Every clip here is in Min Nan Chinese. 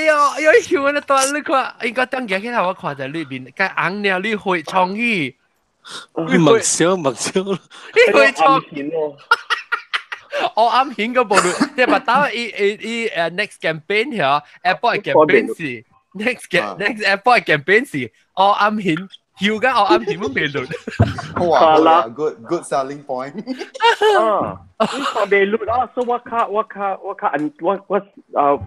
哎呀，哎呀，笑啊！當你看，應該當日起頭我看在裏邊，該紅了你會創意，目笑目笑，你會創意咯。我啱顯個部分，即係白打伊伊伊誒 next campaign 嚇，Apple campaign 是 next Apple campaign 是我啱顯，笑緊我啱顯都未錄。哇啦，good good selling point。啊，你看未錄啊？所以我較我較我較安我我啊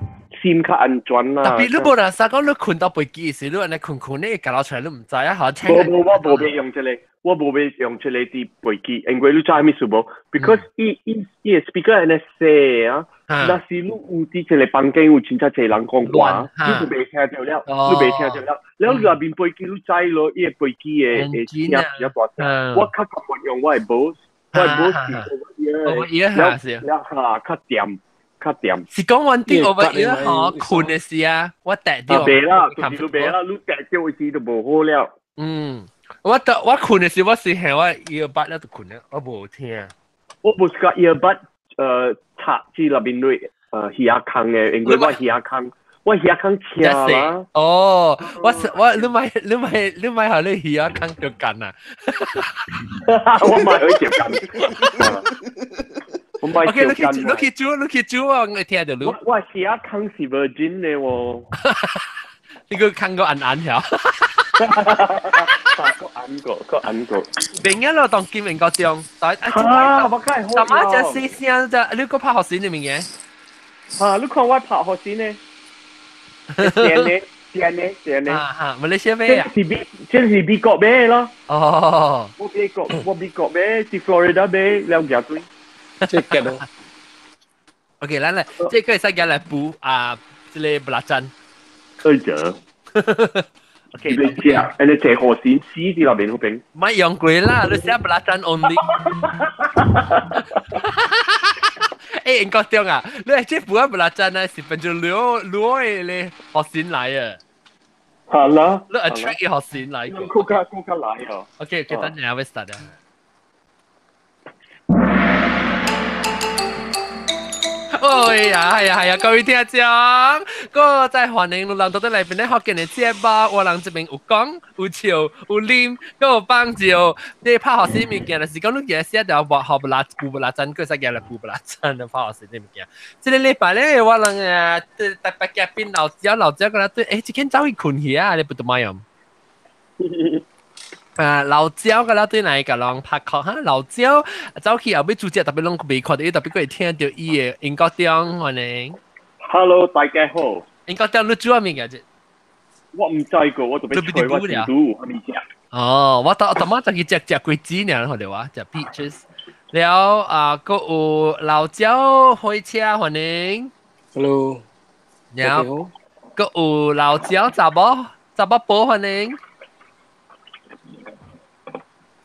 心較安全啦。特別你無啦，啥講你睏到飛機時，你按呢睏睏，你會落出來你毋知啊？嚇！無無，我無欲用這個。我無欲用這個佇飛機，因為你知啥物事無？Because 伊伊伊个 speaker 按呢細啊，若是你有佇這個房間有真正濟人講話，你就袂聽著了，你袂聽著了。了內面飛機你知咯，伊个飛機的的聲比較大聲。我較習慣用我的 Bose，我的 Bose 是 over ear，了了哈較掂較掂。是講穩定 over ear 嗬，睏的時啊，我戴著。袂啦，就是你袂啦，你戴著的時就無好了。嗯。我得我睏的時，我是係我 earbud 咧就睏咧，我無聽。我無是個 earbud，插佇內面內，耳仔空的，因為我耳仔空，我耳仔空聽啦。哦，我我你買你買你買下你耳仔空就緊啊！我買去就緊。我買就緊。你去煮，你去煮啊！我聽到你。我耳仔空是 virgin 的喎。你個空個暗暗條。個暗個個暗個，明啊咯，當見明個中，但啊，我梗係好。大媽只細聲啫，你個拍學先你明嘅？啊，你看我拍學先呢？正呢，正呢，正呢。啊哈，馬來西亞買啊？這是美，這是美國買咯。哦，我美國，我美國買，是 Florida 買，兩件對。這個咯。 OK，咱來，這個會使來補啊，這個布拉針。對着。 OK，你食，你坐河線死佇內面嗰邊。唔係用過啦，你寫布拉針 only。欸，英國中啊，你這補啊布拉針啊，是變做攞攞的咧學生來啊。係啦，你 attract 學生來。更加更加來啊。 OK，OK，等陣我 start 啊。哎呀，係啊，係啊，各位聽眾，我再歡迎你來到這裏邊咧，福建的節目，我人這邊有講、有笑、有啉，閣有幫助。你拍學生物件，就是講你今日寫條學不拉、補不拉針，閣使寄來補不拉針，你拍學生物件。這個禮拜咧，我人啊，特別嘉賓老焦老焦，個對，欸，這間走去睏去啊，你不得買哦。啊，老焦個啦對來個人拍殼哈，老焦走去後尾主角特別攏未看到，特別閣會聽著伊的英國中歡迎。 Hello，大家好。英國中你煮啥物件啫？我毋知個，我特別吹我煮啥物食。哦，我頭頭仔就去食食果子爾，看著我食 peaches。了啊，閣有老焦火車歡迎。 Hello。了，閣有老焦查某查某婆歡迎。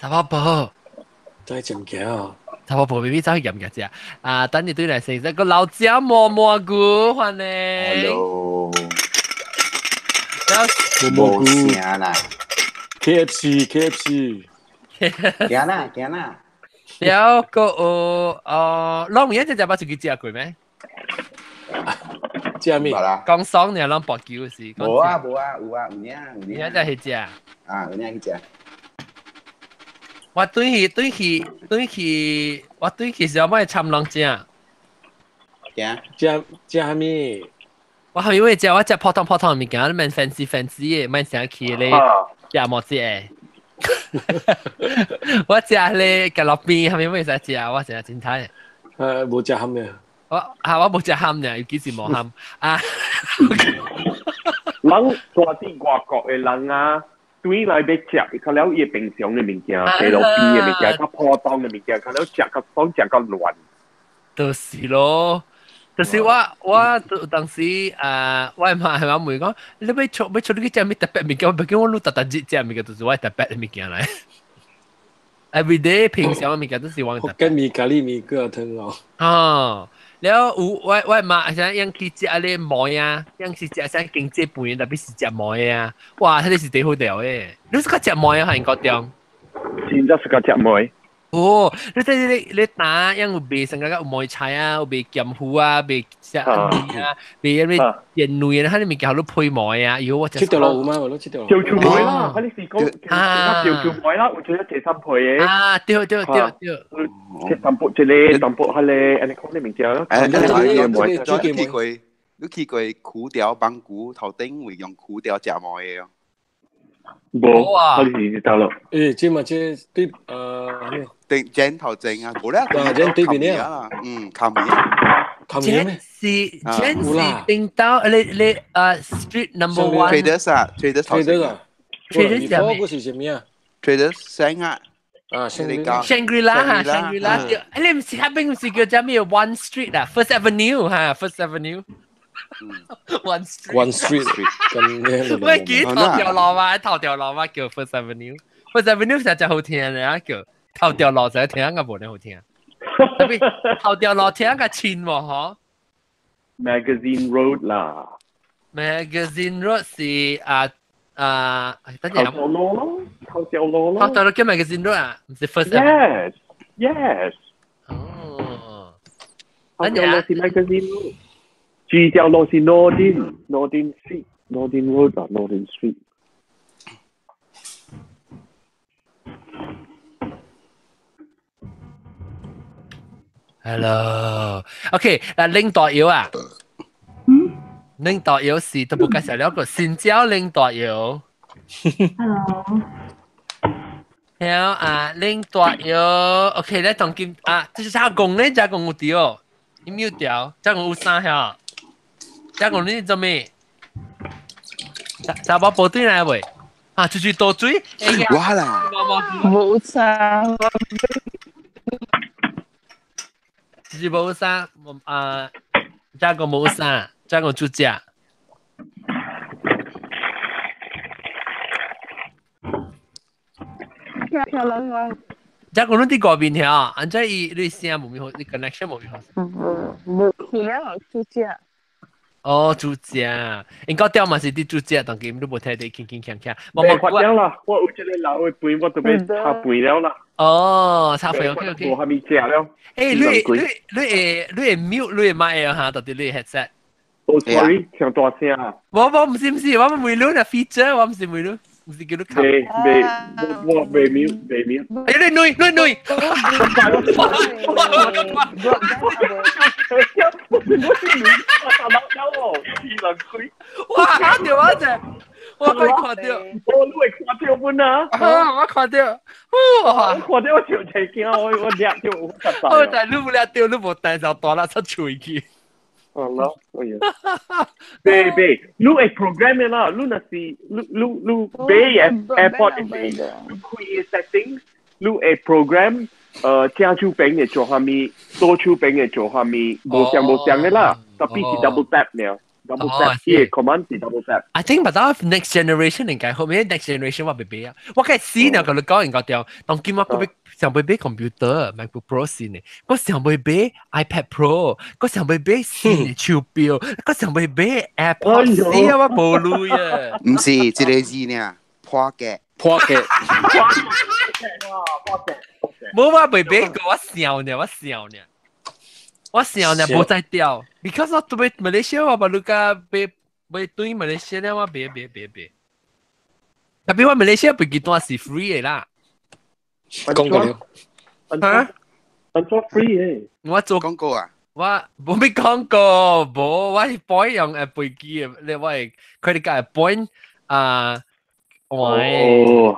查某婆，在食物件哦。查某婆 baby 走去食物件食。啊，等你對來食這個老焦蘑蘑菇歡迎。 Hello。蘑菇。啦。 KFC KFC。行啦行啦。了個有哦，攏有一隻隻捌出去食過咩？食咩？講爽爾攏搏球是。無啊無啊，有啊有影有影。有影才去食。啊，有影去食。我對去對去對去，我對去時候買參籠食。食食食啥物？我後面會食，我食普通普通的物件，你免 fancy fancy 的，免啥去咧，食無食的。我食咧芥樂邊，後面會使食，我食真歹。無食蚶的。我啊，我無食蚶爾，尤其是無蚶啊。人住佇外國的人啊。對來欲食，較了伊平常的物件，街路邊的物件，較普通的物件，較了食較爽，食較亂。就是咯，就是我我當時啊，我媽係媽問講，你欲出欲出你去食啥物特別物件？我叫我你逐逐日食物件，就是我特別的物件來。Every day 平常的物件都是我特別。福建麵、咖喱麵、粿仔湯哦。哦，了有我我媽啥樣去食咧糜啊，樣去食啥經濟飯，特別是食糜啊，哇，彼個是最好料的。你是較食糜啊，還是英國中？真正是較食糜。哦，你睇你打因有賣成個有梅菜啊，有賣鹹魚啊，賣食啊，賣咩電類啊，佢啲物件都配梅啊，如果我七條路有嗎？我都七條路。條條梅啦，佢哋是講條條梅啦，有做一齊三倍嘅。啊，對對對對。一淡薄一個，淡薄係咧，你講啲物件啦。誒，你去過，你去過苦條板骨頭頂會用苦條食梅嘅。無啊，佢是得咯。誒，這嘛這對定剪頭整啊，無咧，剪對面啊，嗯，靠面，靠面咩？是剪是頂到你你street number one。 Traders 啊，Traders 頭整啊，Traders 嗰是什麼啊？Traders 聲啊，啊，Shangri-La 哈，Shangri-La 對，你唔是嗰邊唔是叫做咩 One Street 啊，First Avenue 哈，First Avenue。One Street。 One Street 咁喂，幾頭條路啊？頭條路啊，叫 First Avenue。First Avenue 實在好聽啊，叫。頭條路就聽個無呢好聽，特別頭條路聽個親喎嗬。 Magazine Road 啦。 Magazine Road 是啊啊，等陣。頭條路咯，頭條路咯。頭條路叫 Magazine Road 啊，唔是 First。 Yes, yes。哦。頭條路是 Magazine Road，主條路是 Northern Northern Street Northern Road 啊 Northern Street。 Hello，OK，嗱，領導搖啊，領導搖是都冇介紹了個新椒領導搖。 Hello。好啊，領導搖，OK，咧當今啊，這是啥講咧？這講有啲哦，你沒有掉，這講有啥呀？這講你做咩？查某部隊來未？啊，出去倒水。我啦，冇啥。是無啥，啊，這個無啥，這個主食。這個你佇外面遐，按怎伊你聲無咪好，你 connection 無咪好。無去了，主食。哦，主食，應該掉嘛是佇主食，當今你無聽得輕輕鏘鏘。我發了啦，我有這個老的飯，我都欲插飯了啦。哦，插飯 OK OK。無蝦米食了。誒，你會 mute 你會麥啊嚇？到底你 headset？哦，sorry，聽大聲。我唔是唔是，我問你那 feature，我唔是問你，唔是叫你靠。未未，我未 mute 未 mute。誒，你女你女。我是女，我大佬了哦，黐人鬼。哇！嚇到我啫，我快看到，我你會看到本啊？啊，我看到，哇！我看到我就真驚，我掠到我實在。我但你無掠到，你無帶就大啦出喙去。哦咯，哎呀，別別，你會 program 的啦，你若是你你你買 AirPod 的時，你開 settings，你會 program。正手邊會做啥物，左手邊會做啥物，無相無相的啦，特別是 double tap 爾，double tap，伊個 command 是 double tap。 I think 但係 next generation 應該好，咩 next generation 我未買啊，我梗係死呢，同你講應該掉，當今我閣欲想欲買 computer MacBook Pro 新的，我想欲買 iPad Pro，我想欲買新的手錶，我想欲買 AirPods，死啊我無鐳啊！唔是，這個字呢，破格，破格，破格。無我未買過，我笑呢，我笑呢，我笑呢，無再掉。Because 我對馬來西亞，我把你個買買對馬來西亞，我買買買買。特別我馬來西亞飛機單是 free 的啦。講過了。嚇？安怎 free 的？我做廣告啊？我無咩廣告，無我是 point 用誒飛機的，你我係 credit card point 啊。哦，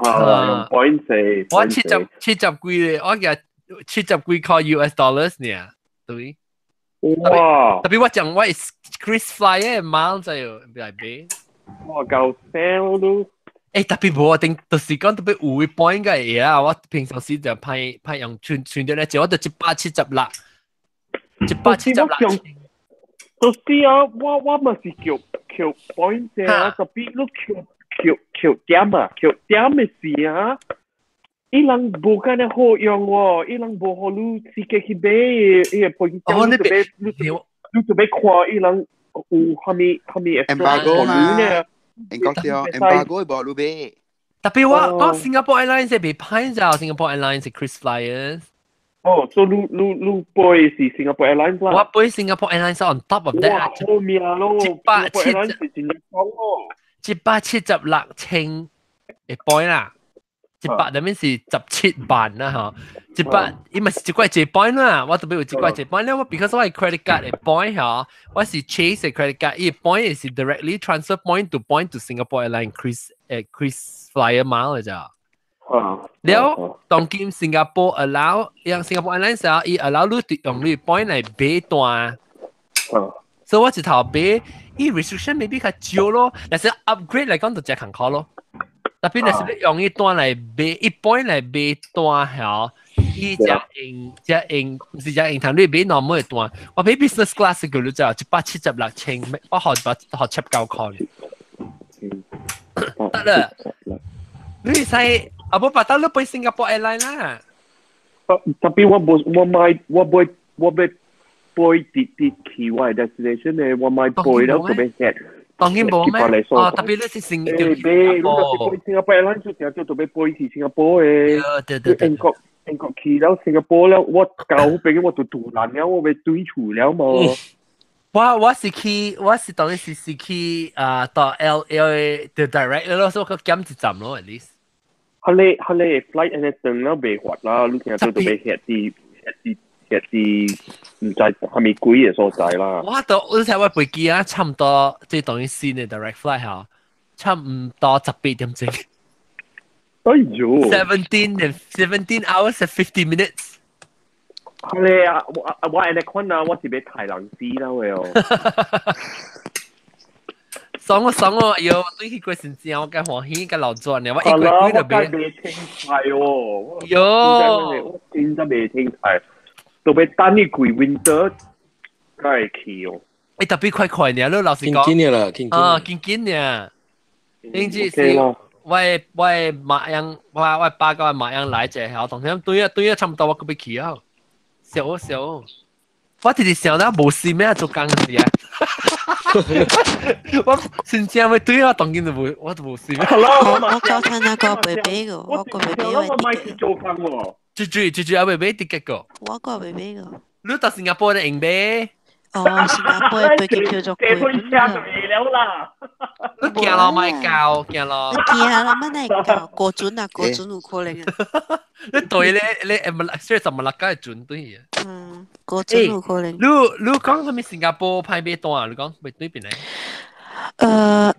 嚇，用 point 四，我七十幾咧，我嘅七十幾塊 US dollars 呢，對。哇！特別我講我係 Chris Flyer 嘅就嚟買。哇，夠聲都。誒，特別無定，就是講特別有 point 嘅嘢啊！我平常時就派派用存存咗咧，就我就176，176。就是啊，我嘛是叫叫 point 啫，特別你叫。扣扣點啊，扣點的時啊，伊人無敢若好用喎，伊人無予你自己去買伊個飛機票，你就欲你就欲看伊人有啥物啥物 embargo 嘛，英國對，embargo 無你買。特別我講 Singapore Airlines 係袂歹咋，Singapore Airlines 係 KrisFlyer。哦，所以你飛是 Singapore Airlines 啦。我飛 Singapore Airlines on top of that。哇，好命咯！170 Singapore Airlines 是真正講咯。176,000一 point 啦，一百入面是17萬啦嗬，一百伊咪是一塊一 point 啦，我特別有一塊一 point 咧，我 because 我係 credit card 嘅 point 嗬，我是 Chase 嘅 credit card，伊 point 是 directly transfer point to point to Singapore Airlines KrisFlyer mile 嘅咋。了當今新加坡 allow，用 Singapore Airlines 啊，伊 allow 你用你 point 來買單。所以我一頭買，伊 restriction maybe 較少咯，但是 upgrade 來講就真艱苦咯。特別若是你用伊單來買，一 point 來買單嚇，伊才用才用，毋是才用通你買 normal 的單。我買 business class 個你就176,000，我學百學79塊。得啦，你使阿無把到你飛新加坡 airline 啦。特別我無我買我買我欲飛直直去我的 destination 咧，我買飛了就欲 hit。當然無咩？哦，特別你是新欸，買，你若是飛新加坡 airline 就定就欲飛去新加坡的。對對對。英國去了新加坡了，我交邊我就賭爛了，我欲對厝了嘛。我是去，我是當時是去啊到 LA 的 direct 咯，所以我減一站咯，at least。彼個 flight 按呢長了袂發啦，你聽到就欲 hit 佇 hit 佇 hit 佇毋知啥物鬼的所在啦。我都我睇我飛機啊，差唔多即係等於新的 direct flight 嚇，差唔多18點鐘。哎喲 17 hours and 50 minutes。係咧啊！我按呢款啊，我是欲刣人死啦喂哦。爽我爽我，喲，對去過先正，我較歡喜，較流轉呢，我一個月就未未清菜哦。喲，我真正袂清菜，都欲等你規 winter 才會去哦。欸，特別快快呢，你老實講。緊緊啦，緊緊。啊，緊緊呢。因此是，我馬樣，我爸個馬樣來者，我同佢對啊對啊，差唔多我閣欲去啊。笑笑，我直直想到無事咩做工時啊！我真正會對啊，當今就無，我就無事咩。我交聽那個 baby 個，我個 baby 我買去做工喎。豬豬豬豬阿 baby 啲結果。我個 baby 個。你到新加坡咧用咩？哦，新加坡的飛機票就貴這份車就袂了啦。你驚咯，莫交，驚咯。驚咯，乜嚟交？過準啊，過準有可能啊。你對咧，你誒唔，雖然十馬來加準對啊。嗯，過準有可能。你講啥物新加坡派買單啊？你講買對邊嚟？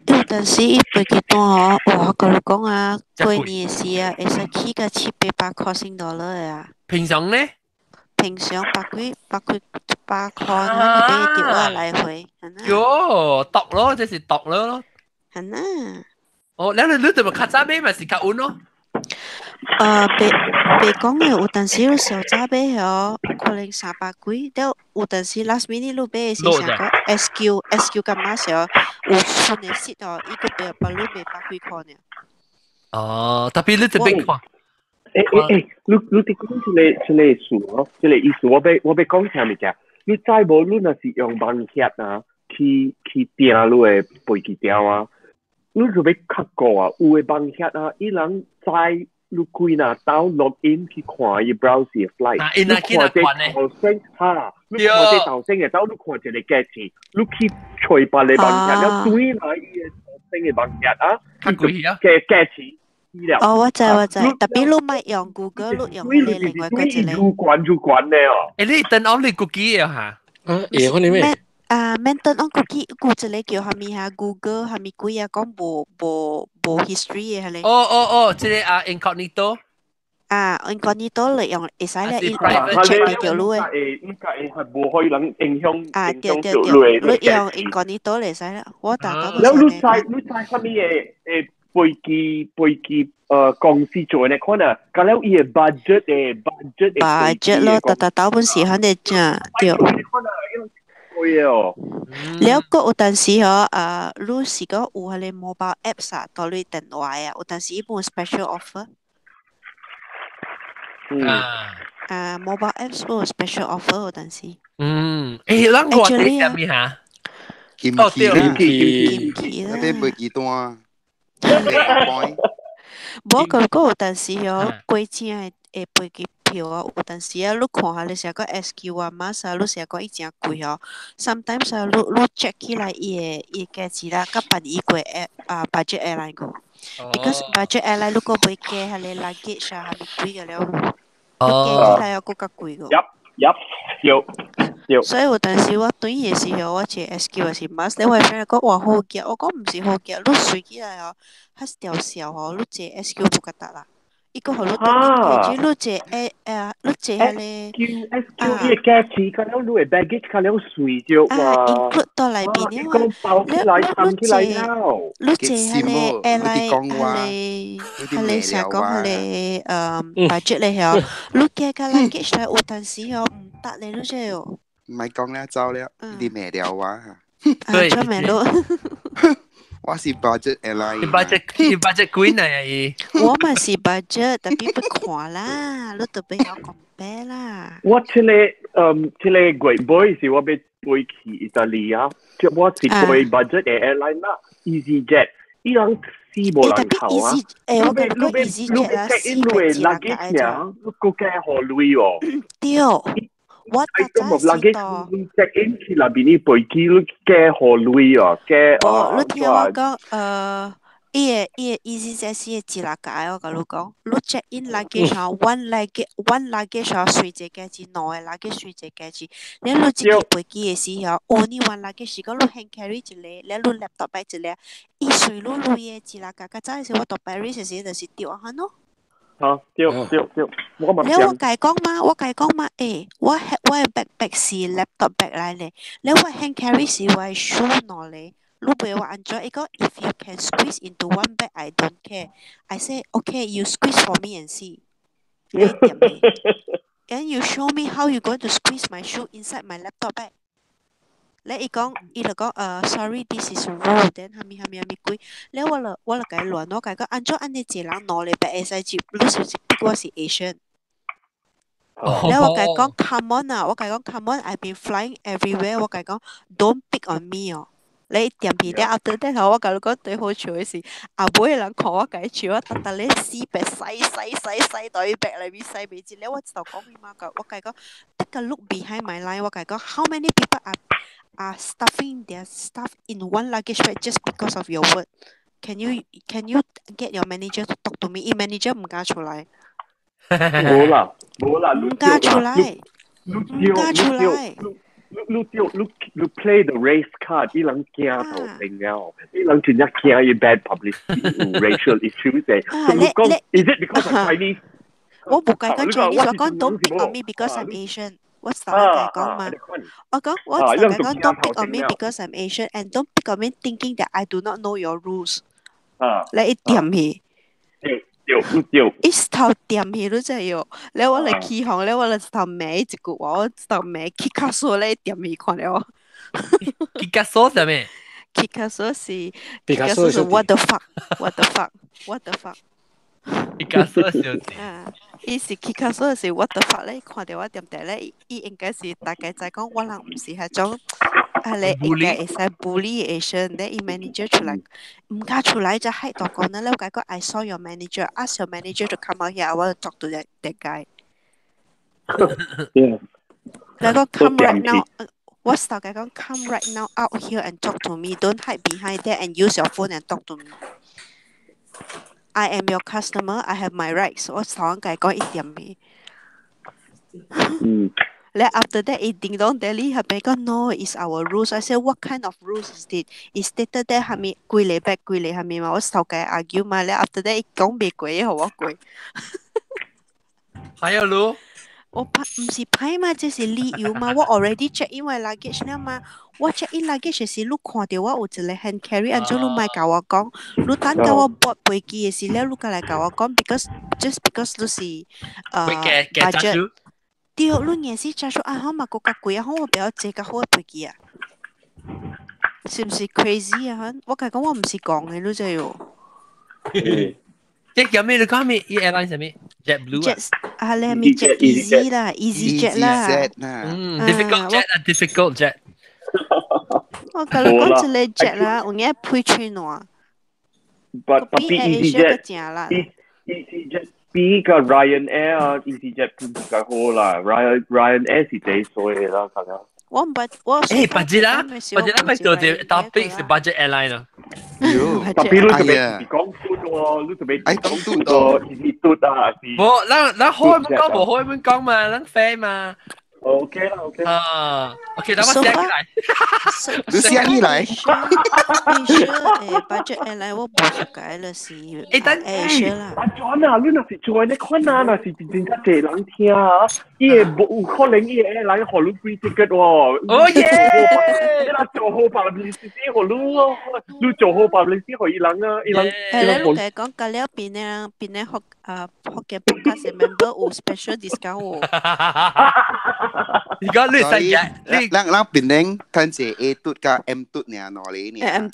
有陣時伊飛機單哦，哇！我共你講啊，過年的時啊，會使起到七八百塊新dollar的啊。平常咧？平常百幾百幾百塊，你買掉啊來回。喲，度咯，這是度咯。係啊。哦，你對咪較早買咪是較穩咯？別別講嘅，有陣時你小早買哦，有可能300幾，了有陣時 last minute 你買的是啥個 SQ 干嘛時候有空的 seat 哦，伊個別幫你買百幾塊呢。哦，特別你這邊看。欸，你佇講這個事哦，這個意思我欲講啥物件？你知無？你若是用網頁啊，去訂你的飛機票啊，你就欲較顧啊，有的網頁啊，伊人知你幾若兜 log in 去看伊 browse 的 flight，你看這頭先哈，你看這頭先的兜，你看一個價錢，你去揣別个網頁，了對來伊的頭先的網頁啊，較貴啊，價錢。哦，我知我知，特別你莫用 Google，你用彼個另外嗰一個。愈懸愈懸的哦。欸，你登 on 你 cookie 的哈？啊，會可能咩？啊，免登 on cookie，有一個叫啥物哈？Google 啥物鬼啊？講無 history 的彼個。哦哦哦，這個啊 incognito。啊，incognito 嚟用會使咧，伊 check 袂著你的。應該係無可能影響啊，對對對，你用 incognito 會使啦，我逐個了你知啥物的誒飛機公司做呢款啊，甲了伊的 budget 的 budget budget 咯，逐逐兜本時肯定正對。貴哦。了閣有當時吼，你是講有彼個 mobile apps 啊，佇你電話啊，有當時伊本 special offer。啊，mobile apps 有 special offer 有當時。嗯，欸，咱我佇啥物哈？金哦對金金那邊飛機單。無個個有陣時哦，貴正的飛機票啊，有陣時啊，你看下你成個 SQ 啊、MAS 啊，你成個伊誠貴哦。Sometimes 啊，你 check 起來伊的價錢啦，佮辦伊過啊 budget airline 個。Because budget airline 你閣袂加彼个 luggage 啊，啥物鬼個了，你加起來又閣較貴個。 Yup，對對。所以有陣時我轉的時候，我坐 SQ 還是 MAS，你我 friend 講哇好夾，我講毋是好夾，你隨起來哦，較條小哦，你坐 SQ 無較值啦。伊閣予你轉去，你坐你坐彼个 SQ 伊的價錢，佮了你的 baggage 佮了隨著啊哇。 ，include 到內面的講包起來，藏起來了。你坐彼个 airline 彼個彼個啥講彼個budget 咧嗬，你加個 luggage 來有陣時哦毋得咧，你知哦。唔係講咧，走了，你賣了我。對，做咩咯？我是 budget airline。你 budget 幾呢啊？伊？我嘛是 budget，特別欲看啦，你特別要 compare 啦。我這個月尾是我欲飛去意大利啊，即我是飛 budget 的 airline 啦，EasyJet，伊人死無人頭啊！欸，我共你講 EasyJet 啊， check in 你的 luggage 啊，你閣加予錢哦。對，我特早知道。check in 去那邊啲飛機，你加予錢哦，加哦。你聽我講，伊的 EasyJet 是一六個，我共你講，你 check in luggage 啊，one luggage 啊，隨一個價錢，兩個 luggage 隨一個價錢。你你一個飛機的時候，only one luggage 是講你 hand carry 一個，你laptop bag 一個，伊隨你錢的一六個。較早的時我到 Paris 的時就是對啊，喏。嚇，對對對，我嘛你我共伊講嘛，我共伊講嘛，欸，我的 backpack 是 laptop bag 來咧，你我 hand carry 是我的 shoe 兩個。你袂話按怎？伊講 if you can squeeze into one bag, I don't care. I say okay, you squeeze for me and see. 你點嘅？And you show me how you going to squeeze my shoe inside my laptop bag. 你伊講，伊就講，sorry, this is rule. Then 蝦米蝦米蝦米鬼。你我就共伊亂，我共伊講，按怎按呢一個人兩個 bag 會使接？你是毋是逼我是 Asian？你我共伊講，come on 啊！我共伊講，come on, I've been flying everywhere。我共伊講，don't pick on me 哦。你掂皮了後，底頭我共你講最好笑的是，後尾的人看我共伊笑，我逐逐咧死白洗洗洗洗到伊白內面洗袂盡。了我就講伊嘛，我共伊講，take a look behind my line。我共伊講，how many people are stuffing their stuff in one luggage bag just because of your word? Can you get your manager to talk to me？伊 manager 毋敢出來。無啦，無啦，毋敢出來，毋敢出來。你對，你 play the race card，伊人驚頭定了，伊人真正驚伊 bad publicity racial issues 嘅。你講，is it because I'm Chinese？我無共伊講 Chinese，我講 don't pick on me because I'm Asian。我就共伊講嘛，我講我就共伊講 don't pick on me because I'm Asian and don't pick on me thinking that I do not know your rules。你伊掂去。對對對。伊頭掂去，你知喲？你我來起哄，你我來頭罵一句話，我頭罵起卡索咧掂去看了。起卡索啥物？起卡索是，起卡索是 what the fuck，what the fuck，what the fuck。起卡索小姐。啊，伊是起卡索是 what the fuck 咧，看著我掂掂咧，伊應該是大概知講我人毋是彼種。啊，你應該會使 bully Asian，咧伊 manager 出來，毋敢出來就喺度講呢。你我共伊講，I saw your manager, ask your manager to come out here, I want to talk to that guy。你講 come right now，我就共伊講 come right now out here and talk to me. Don't hide behind there and use your phone and talk to me. I am your customer, I have my rights。我頭共伊講一點嘅。咧 after that 伊叮當 daily 係咪講 no is our rules I say what kind of rules is it is stated there 係咪幾個 bag 幾個係咪嘛我頭共伊 argue 嘛咧 after that 伊講袂過，予我過。還有路？我拍毋是歹嘛，這是理由嘛。我 already check in 我 luggage 了嘛。我 check in luggage 時，你看著我有一個 hand carry，按怎你莫共我講？你等到我 board 飛機的時了，你才來共我講，because just because 你是budget。對，你硬是 charge 啊，好嘛，閣較貴啊，好我不要坐較好的飛機啊。是毋是 crazy 啊？我共伊講我毋是講的，你知喲。即叫咩？你講咩？伊 airline 啥物？JetBlue 啊？ Jet 啊，你係咪 Jet Easy 啦，EasyJet 啦。嗯，difficult jet 啊，difficult jet。我共你講一個 jet 啦，有影配吹爛。 But 比 EasyJet 正啦。EasyJet 比個 Ryanair 啊，EasyJet 比較好啦，Ryanair 是最衰的啦，可能。我唔捌我。誒，budget 啦，budget 啦，咪做隻 topic 是 budget airline 啊。特別你特別是講嘟喎，你特別講嘟喎，easy 嘟啊，是。無，咱開本講無開本講嘛，咱飛嘛。 OK 啦，OK。啊，OK，等我寫起來。你寫起來。 Asia 誒 budget airline 我無熟解啦，是。誒，等 Asia 啦。阿 John 啊，你若是做呢款啊，若是真正較濟人聽啊，伊會無有可能伊會來予你 free ticket 喎。哦耶！你若做好 publicity 予你咯，你做好 publicity 予伊人啊，伊人。誒，你你講隔了邊咧邊咧學啊學嘅 podcast member 有 special discount 喎。而家你世界，你咱檳城趁這 A 嘟佮 M 嘟爾，兩个爾。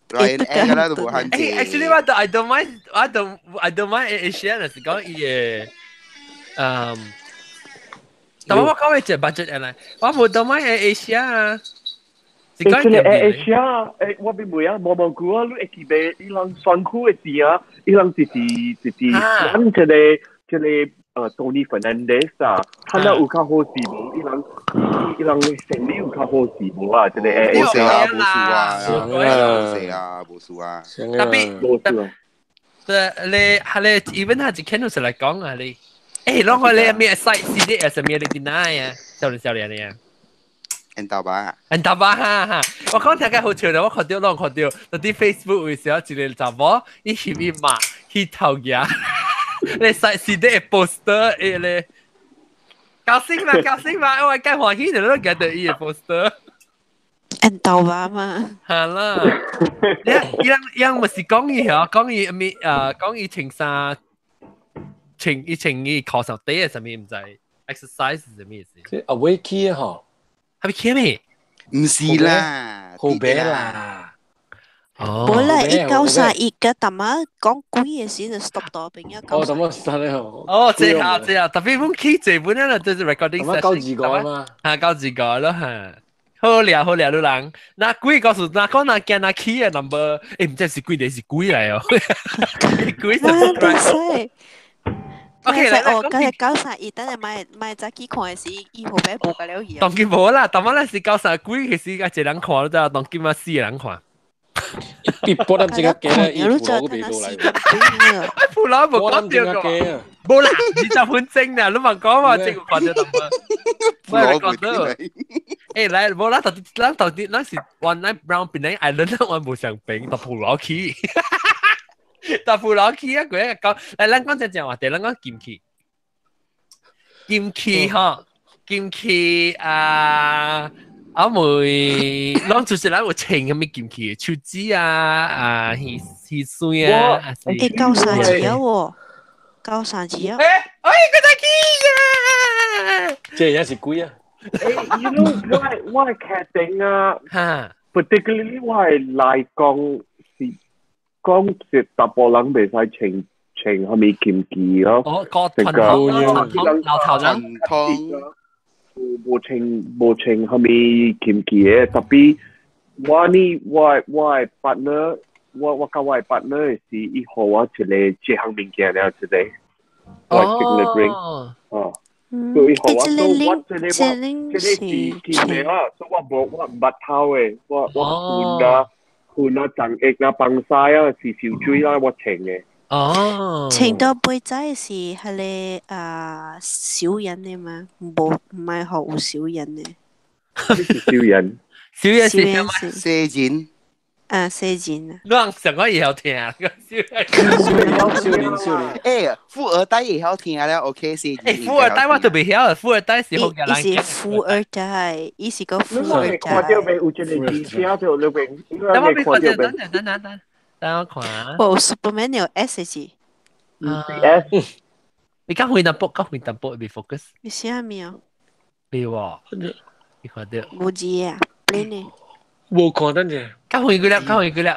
Ryanair 啦都無限制。 Actually 我 I don't mind I don't mind Asia 是講伊個，嗯，但我講嘅就 budget airline，我無 don't mind Asia 啊。是講這個 Asia，誒，我變袂啊，無無久啊，你會記得伊人選區的時啊，伊人就是就是咱這個這個。Tony Fernandez 啊，他那有較好勢無？伊人生理有較好勢無啊？這個無勢啊，無輸啊，無勢啊，無輸啊。特別無輸啊。對，你係你 even 係一見到出來講啊，你，誒，啷個你咩 site 是啲係咩你啲哪啊？少年少年你啊？因兜吧，因兜吧哈哈！我講聽個好笑啦，我看到攏看到，就佇 Facebook 有時一個查某，伊翕伊媽去頭牙。你實是啲 poster 誒咧，高興嘛，高興嘛，我計歡喜就都記得伊個 poster。因兜吧嘛。係啦，伊人伊人咪是講伊嗬，講伊咩誒，講伊穿衫，穿伊穿伊課上底係啥物毋知，exercise 是啥物意思？這阿威去嗬，係咪去咩？毋是啦，好白啦。哦，無啦，伊931個，淡仔講鬼嘅時就 stop 到邊啊。哦，淡仔 stop 咧哦。哦，這下這下，特別阮去這本啊，就是 recording session。92個嘛。嚇，92個咯嚇。好了好了，你人，那幾個是那講那驚那起嘅 number，誒，毋知是幾個是幾嚟哦。幾十？ OK，來哦，今日931，等陣買買早起看嘅時，伊後尾無個了去。當今無啦，當晚咱是93幾，其實一個人看都得，當今嘛四個人看。伊波膽真較低咧，伊普羅都袂落來。普羅無講到個，無啦，20分鐘啦，你嘛講嘛，這個看到淡薄。普羅袂到。誒，來，無啦，到底咱到底咱是原來 Brown 檳城 Island，咱無相平，到普羅去。到普羅去啊，佢講，來，咱講正正話題，咱講金器。金器吼，金器啊。阿妹，攏就是咱有穿啥物金器，手指啊啊，耳耳水啊。誒，93字啊喎，93字啊。誒，哎，佢在去啊！這也是鬼啊！誒，you know 我我確定啊，嚇，particularly 我係來講是講是大部人袂使穿穿啥物金器咯。哦，個傳統傳統老頭人。傳統。無穿無穿啥物金器的，特別我呢，我的 partner，我佮我的 partner 是伊予我一個這項物件了，一個我的 signet ring，哦，所以予我，所以我這個我這個是金的啊，所以我無我毋捌偷的，我困啊困啊，長液啊，放屎啊，是燒水啊，我穿的。哦，穿到背仔是彼個啊小人的嘛，無毋係學有小人的。是小人，小人是啥物？小人。啊，小人啊。你人上個會曉聽，小人。少年少年。欸，富二代會曉聽了，OK 是。欸，富二代我都袂曉，富二代是福建人。伊是富二代，伊是個富二代。看到未？有一個字寫著裏邊，等我看到等等等等。等我看。哦，Superman 有 S 字。 S。你較遠淡薄，較遠淡薄未 focus。你寫咩啊？未喎，你看到？無字啊，plain 的。無看等者。較遠幾粒，較遠幾粒。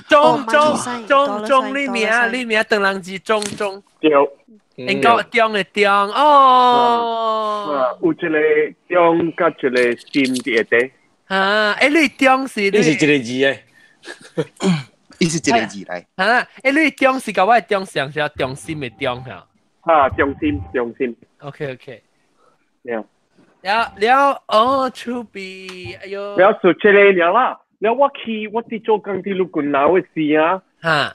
中中中中，你名你名，鄧人字中中。對。應該中的中哦。有一個中佮一個心佇下底。啊，欸，你中是？你是一個字的。伊是一個字來。嚇！欸，你中是佮我的中上是中心的中嚇？嚇，中心中心。 OK。了。了了哦，出邊，哎喲。了做這個了啦，了我去我佇做工佇陸軍樓的時啊，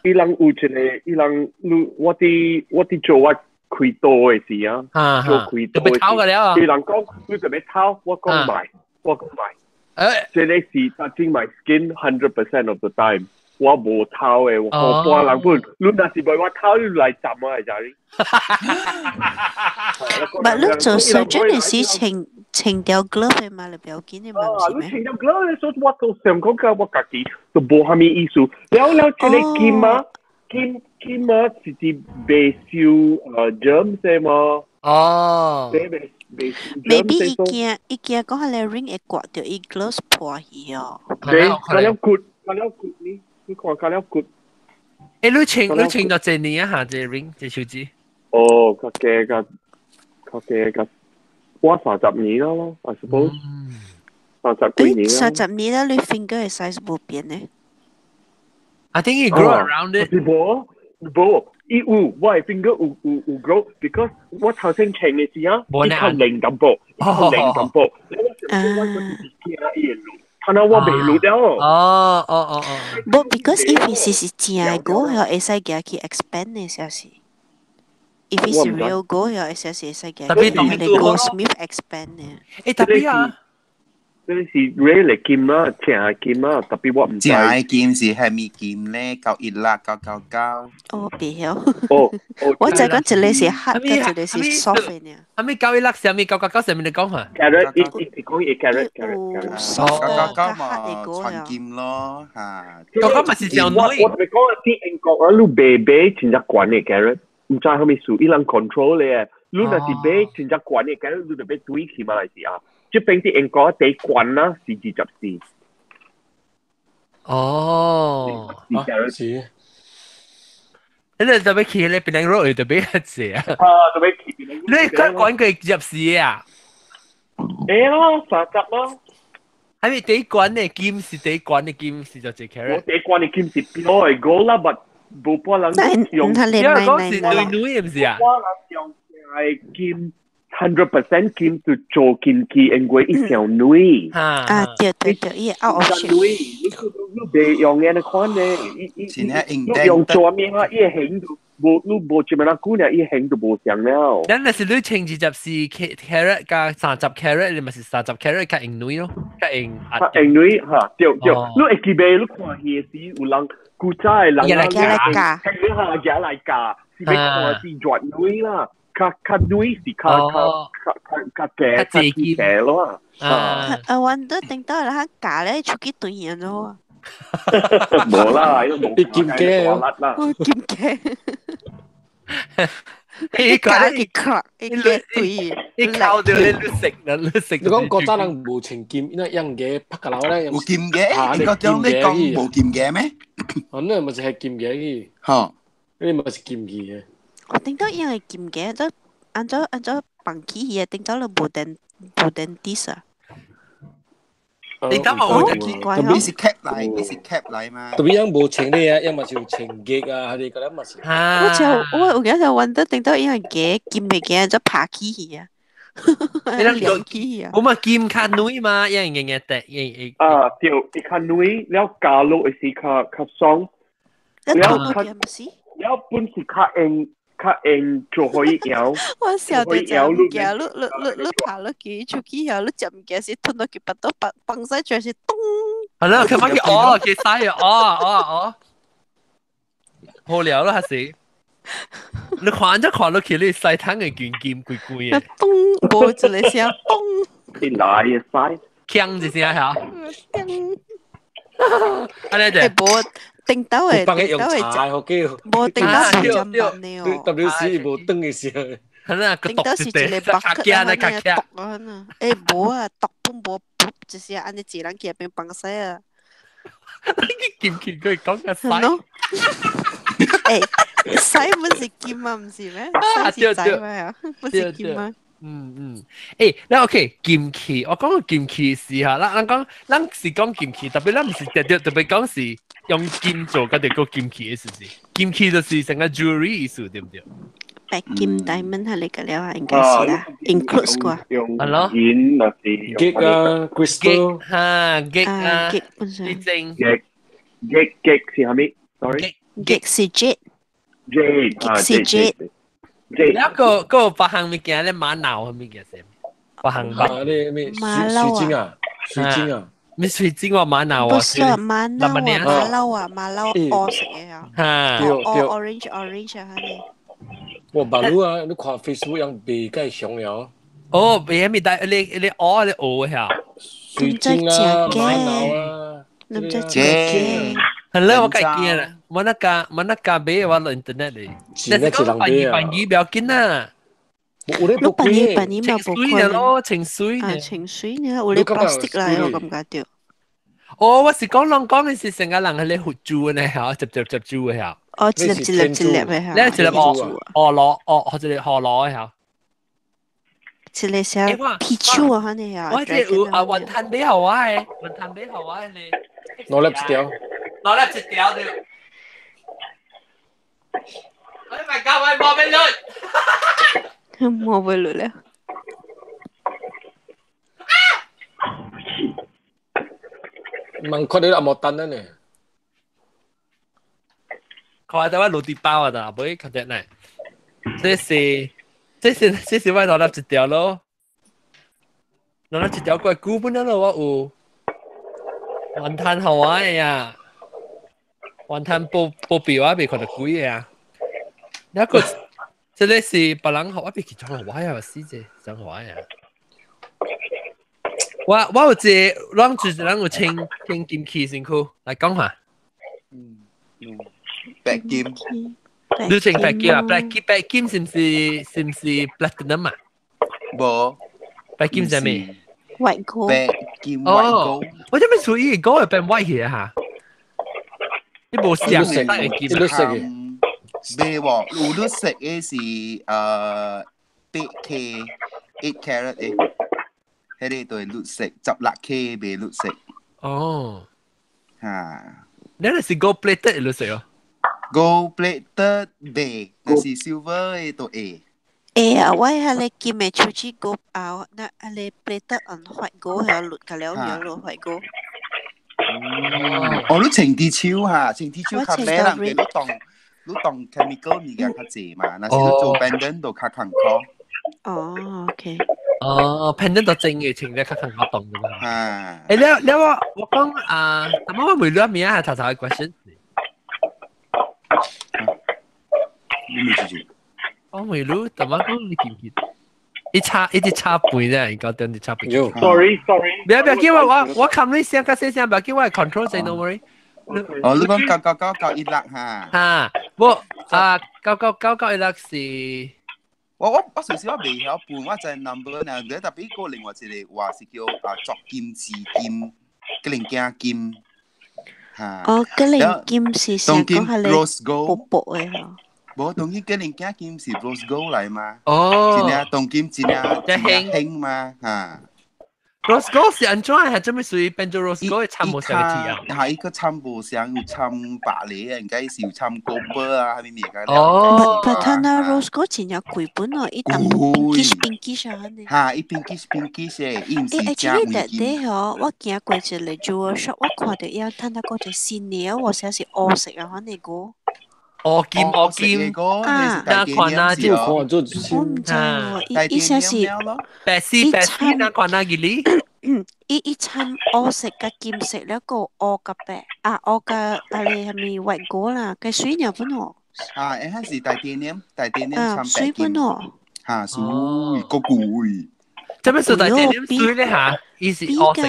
伊人有一個，伊人你我佇做我開刀的時啊，做開刀的時，伊人講你就欲偷，我講莫，我講莫。這個是 touching my skin 100% of the time。我無偷的，我半人本，你若是欲我偷，你來斬我來遮哩。 But 你做 surgeon 的時穿穿條 glove 的嘛，你不要緊的嘛，唔是咩？你穿條 glove，所以我都想講個我家己都無蝦米意思。了了，這個金啊，金金啊，是佇袂受germs 的嘛？哦。 Maybe 伊驚伊驚講彼个 ring 會刮著伊 gloves 破去哦。對，較了骨，較了骨呢？你看較了骨。欸，你穿你穿咗幾年啊？嚇，這 ring 這手指。哦，較加較較加較，我30年啦，I suppose。30幾年啦。30年啦，你 finger 的 size 無變呢？ I think it grow around it。是無無，伊有我的 finger 有有有 grow，because 我頭先穿的時啊，伊較靈淡薄，伊較靈淡薄。你我想講我是驚伊會落，看到我袂落了。哦哦哦哦。無，because if 是是正的 gold，會使行去 expand 的，是是。If it's real gold，會使是會使行去那個 goldsmith expand 的。欸，特別啊。這是 real 的金啊，正的金啊，特別我毋知。正的金是蝦米金咧？916 999。哦，袂曉。哦，我就講一個是 hard，一個是 soft 的呢。蝦米916，蝦米999，啥物你講下？Carat，伊伊講伊 carat carat。 999嘛，全金咯嚇。九九咪是上我我特別講佇英國啊，你買買真正懸的 carat，毋知蝦米事，伊人 control 咧。你若是買真正懸的 carat，你就欲對去馬來西亞。這邊佇英國第懸啦是24。哦，是。你特別去咧，檳榔肉特別濟啊！啊，特別去。你講講過24啊？會咯，30咯。係咪第懸的金是第懸的金是就一 carat？我第懸的金是標的 gold 啦，但無半人用。因為講是女女的，毋是啊？我人用係金。100% 金就做金器，因為伊上軟。啊，對對對，伊 out of shape。你你袂用按呢款呢？伊伊你用做咩啊？伊形就無，你無這麼久呢，伊形就無像了。咱若是你穿24 carat 加30 carat，你咪是30 carat 較用軟咯，較用。較用軟嚇，對對。你會記袂？你看戲時有人古早的人來教，聽下夾來教，是欲看是軟軟啦。較較軟是較較較較較較濟較咯。啊！啊，阮都頂到啦，教咧出去對人咗。無啦，你金雞啦。金雞。你教佢磕，你對，你靠到你食啦，你食。你講古早人無穿金，因為用嘅拍個樓咧。有金嘅？你講你講無金嘅咩？哦，那咪是係金嘅去。吼，你咪是金嘅。我頂到用係金嘅，都按照按照放起去，頂到了無電無電啲啊。你等我奇怪特別是 cap 來，你是 cap 來嘛？特別樣無穿咧啊，樣嘛是有穿嘅啊，係個嘛是。我就我有陣就揾到頂到用嘅金嘅嘅，就爬起去啊。你諗起啊？我嘛金較軟嘛，樣樣樣得樣。啊，對，伊較軟，了加落是較較爽。了較了本是較硬。較硬就可以搖。我笑到食物件，你你你你爬落去出去後，你食物件時吞落去，腹肚放放屎出來是咚。係啦，佢翻去哦，佢使哦哦哦，好了啦，還是你看咗看落去，你洗湯嘅卷劍貴貴嘅。咚，無一個聲咚。你來嘅使，鏘一聲嚇。咚。安尼就。無。頂到的，幫伊用茶好叫。無頂到是針板的哦。 W C 無轉的時候。頂到是一個白克啊，那個毒啊，欸無啊，毒本無，就是按呢一人去那邊放屎啊。你金錢佢講個屎。欸，屎本是金啊，毋是咩？屎是仔咩？不是金啊。嗯嗯，欸，那 OK，金器，我講個金器是嚇，咱咱講，咱是講金器，特別咱毋是特別特別講是。用金做，嗰條個金器嘅是唔是？金器就是成個 jewelry 意思，對唔對？白金 diamond 係你個了啊，應該是啦，include 啩。用係咯銀那是結啊，crystal 嚇，結啊，結本身。啲精結結結是係咪？Sorry，結是 jade。 jade 啊，是 jade。 jade。了個個別項物件咧，瑪瑙係物件先？別項啊，你咩水水晶啊？水晶啊？咩水晶話瑪瑙啊？不是瑪瑙啊，馬騮啊，馬騮烏色嘅啊。嚇，對對。 orange orange 啊，係。我馬路啊，你看 Facebook 樣賣介上了。哦，賣咩？但你你烏你烏嚇。水晶啊，瑪瑙啊。你唔知食嘅。係咧，我梗係見啦，冇得價，冇得價俾我落 internet 嚟。但是講扮二扮二不要緊啊。你扮二扮二嘛無可能咯，情水啊，情水呢，有啲 plastic 啦，我感覺到。哦，我是講人講嘅是成個人係咧活住呢嚇，接接接住嘅嚇。哦，一粒一粒一粒嘅嚇。咧一粒哦哦螺哦，或者河螺嘅嚇。一個啥啤酒啊，呢啊。我這有啊雲吞俾好我嘅，雲吞俾好我嘅呢。攞粒一條。攞粒一條對。我咪教我摸俾你。摸俾你了。問看你阿莫單呢？看到我落地包啊，但係看得嚟。這是這是這是我攞粒一條咯，攞粒一條過古本咯，我有雲吞好我嘅呀，雲吞報報表我未看到貴嘅啊。那個這個是別人學，我未去裝我呀，死者裝我呀。我我有一個，咱就是咱有穿穿金器身軀來講下。嗯，白金。你穿白金啊？白金白金是唔是是唔是 platinum 啊？無。白金係咩？White gold。白金 white gold。我這邊屬於講係變 white 去嚇。你無想帶金啊？綠色嘅。未喎，有綠色嘅是8K 8 carat 嘅。迄個對綠色，16K 袂綠色。哦，嚇！你那是 gold plated 綠色哦？ gold plated 袂，但是 silver 的都會。會啊，我迄個金的手指 gold 啊，那迄個 plated on white gold 遐綠個了樣咯，white gold。哦，你穿佇手哈，穿佇手較買人哋你當你當 chemical 物件較濟嘛，若是你做 pendant 就較艱苦。哦，OK。哦，pendant 就正嘅，穿得較艱苦當㗎嘛。啊！誒，了了我我講啊，咁我問你咩啊？頭頭嘅 question。你問住住。我問你，怎麼講你記唔記得？一插一直插背咧，而家等你插背。 Sorry sorry。唔要唔要，叫我我我冚你聲，較細聲，唔要叫我 control 先，no worry。哦，你講9999.16嚇。嚇，我啊9999.16是。我我我隨時我未曉背，我知 number 呢。你特別個另外一個話是叫啊鑿金字金，格林鏡金。嚇。哦，格林金是成講係你薄薄嘅嗬。無，當今格林鏡金是 rose gold 來嘛？哦。真正當今真正真正興嘛？嚇。 Rose gold 是按怎係做咩水變做 rose gold 摻無相嘅字啊？係伊個摻無相，有摻白梨啊，應該是有摻 copper 啊，係咪物件？哦。但係那 rose gold 真正貴本哦，伊淡薄 pinkish pinkish 啊，呢。嚇，伊 pinkish pinkish 的，伊毋是正黃金。欸，actually，吼，我行過一個 jewel shop，我看到伊趁那個一個新的，我寫是烏色啊，反正個。烏金烏金啊，那款啊就我毋知喎，伊伊寫是白絲白絲那款啊，吉利。伊伊摻烏色佮金色，了個烏佮白啊，烏佮啊個啥物white gold 啦，計水爾本哦。啊，欸，彼是大電點，大電點摻白水本哦。嚇，水個貴。這邊是大電點水咧嚇，伊是烏色。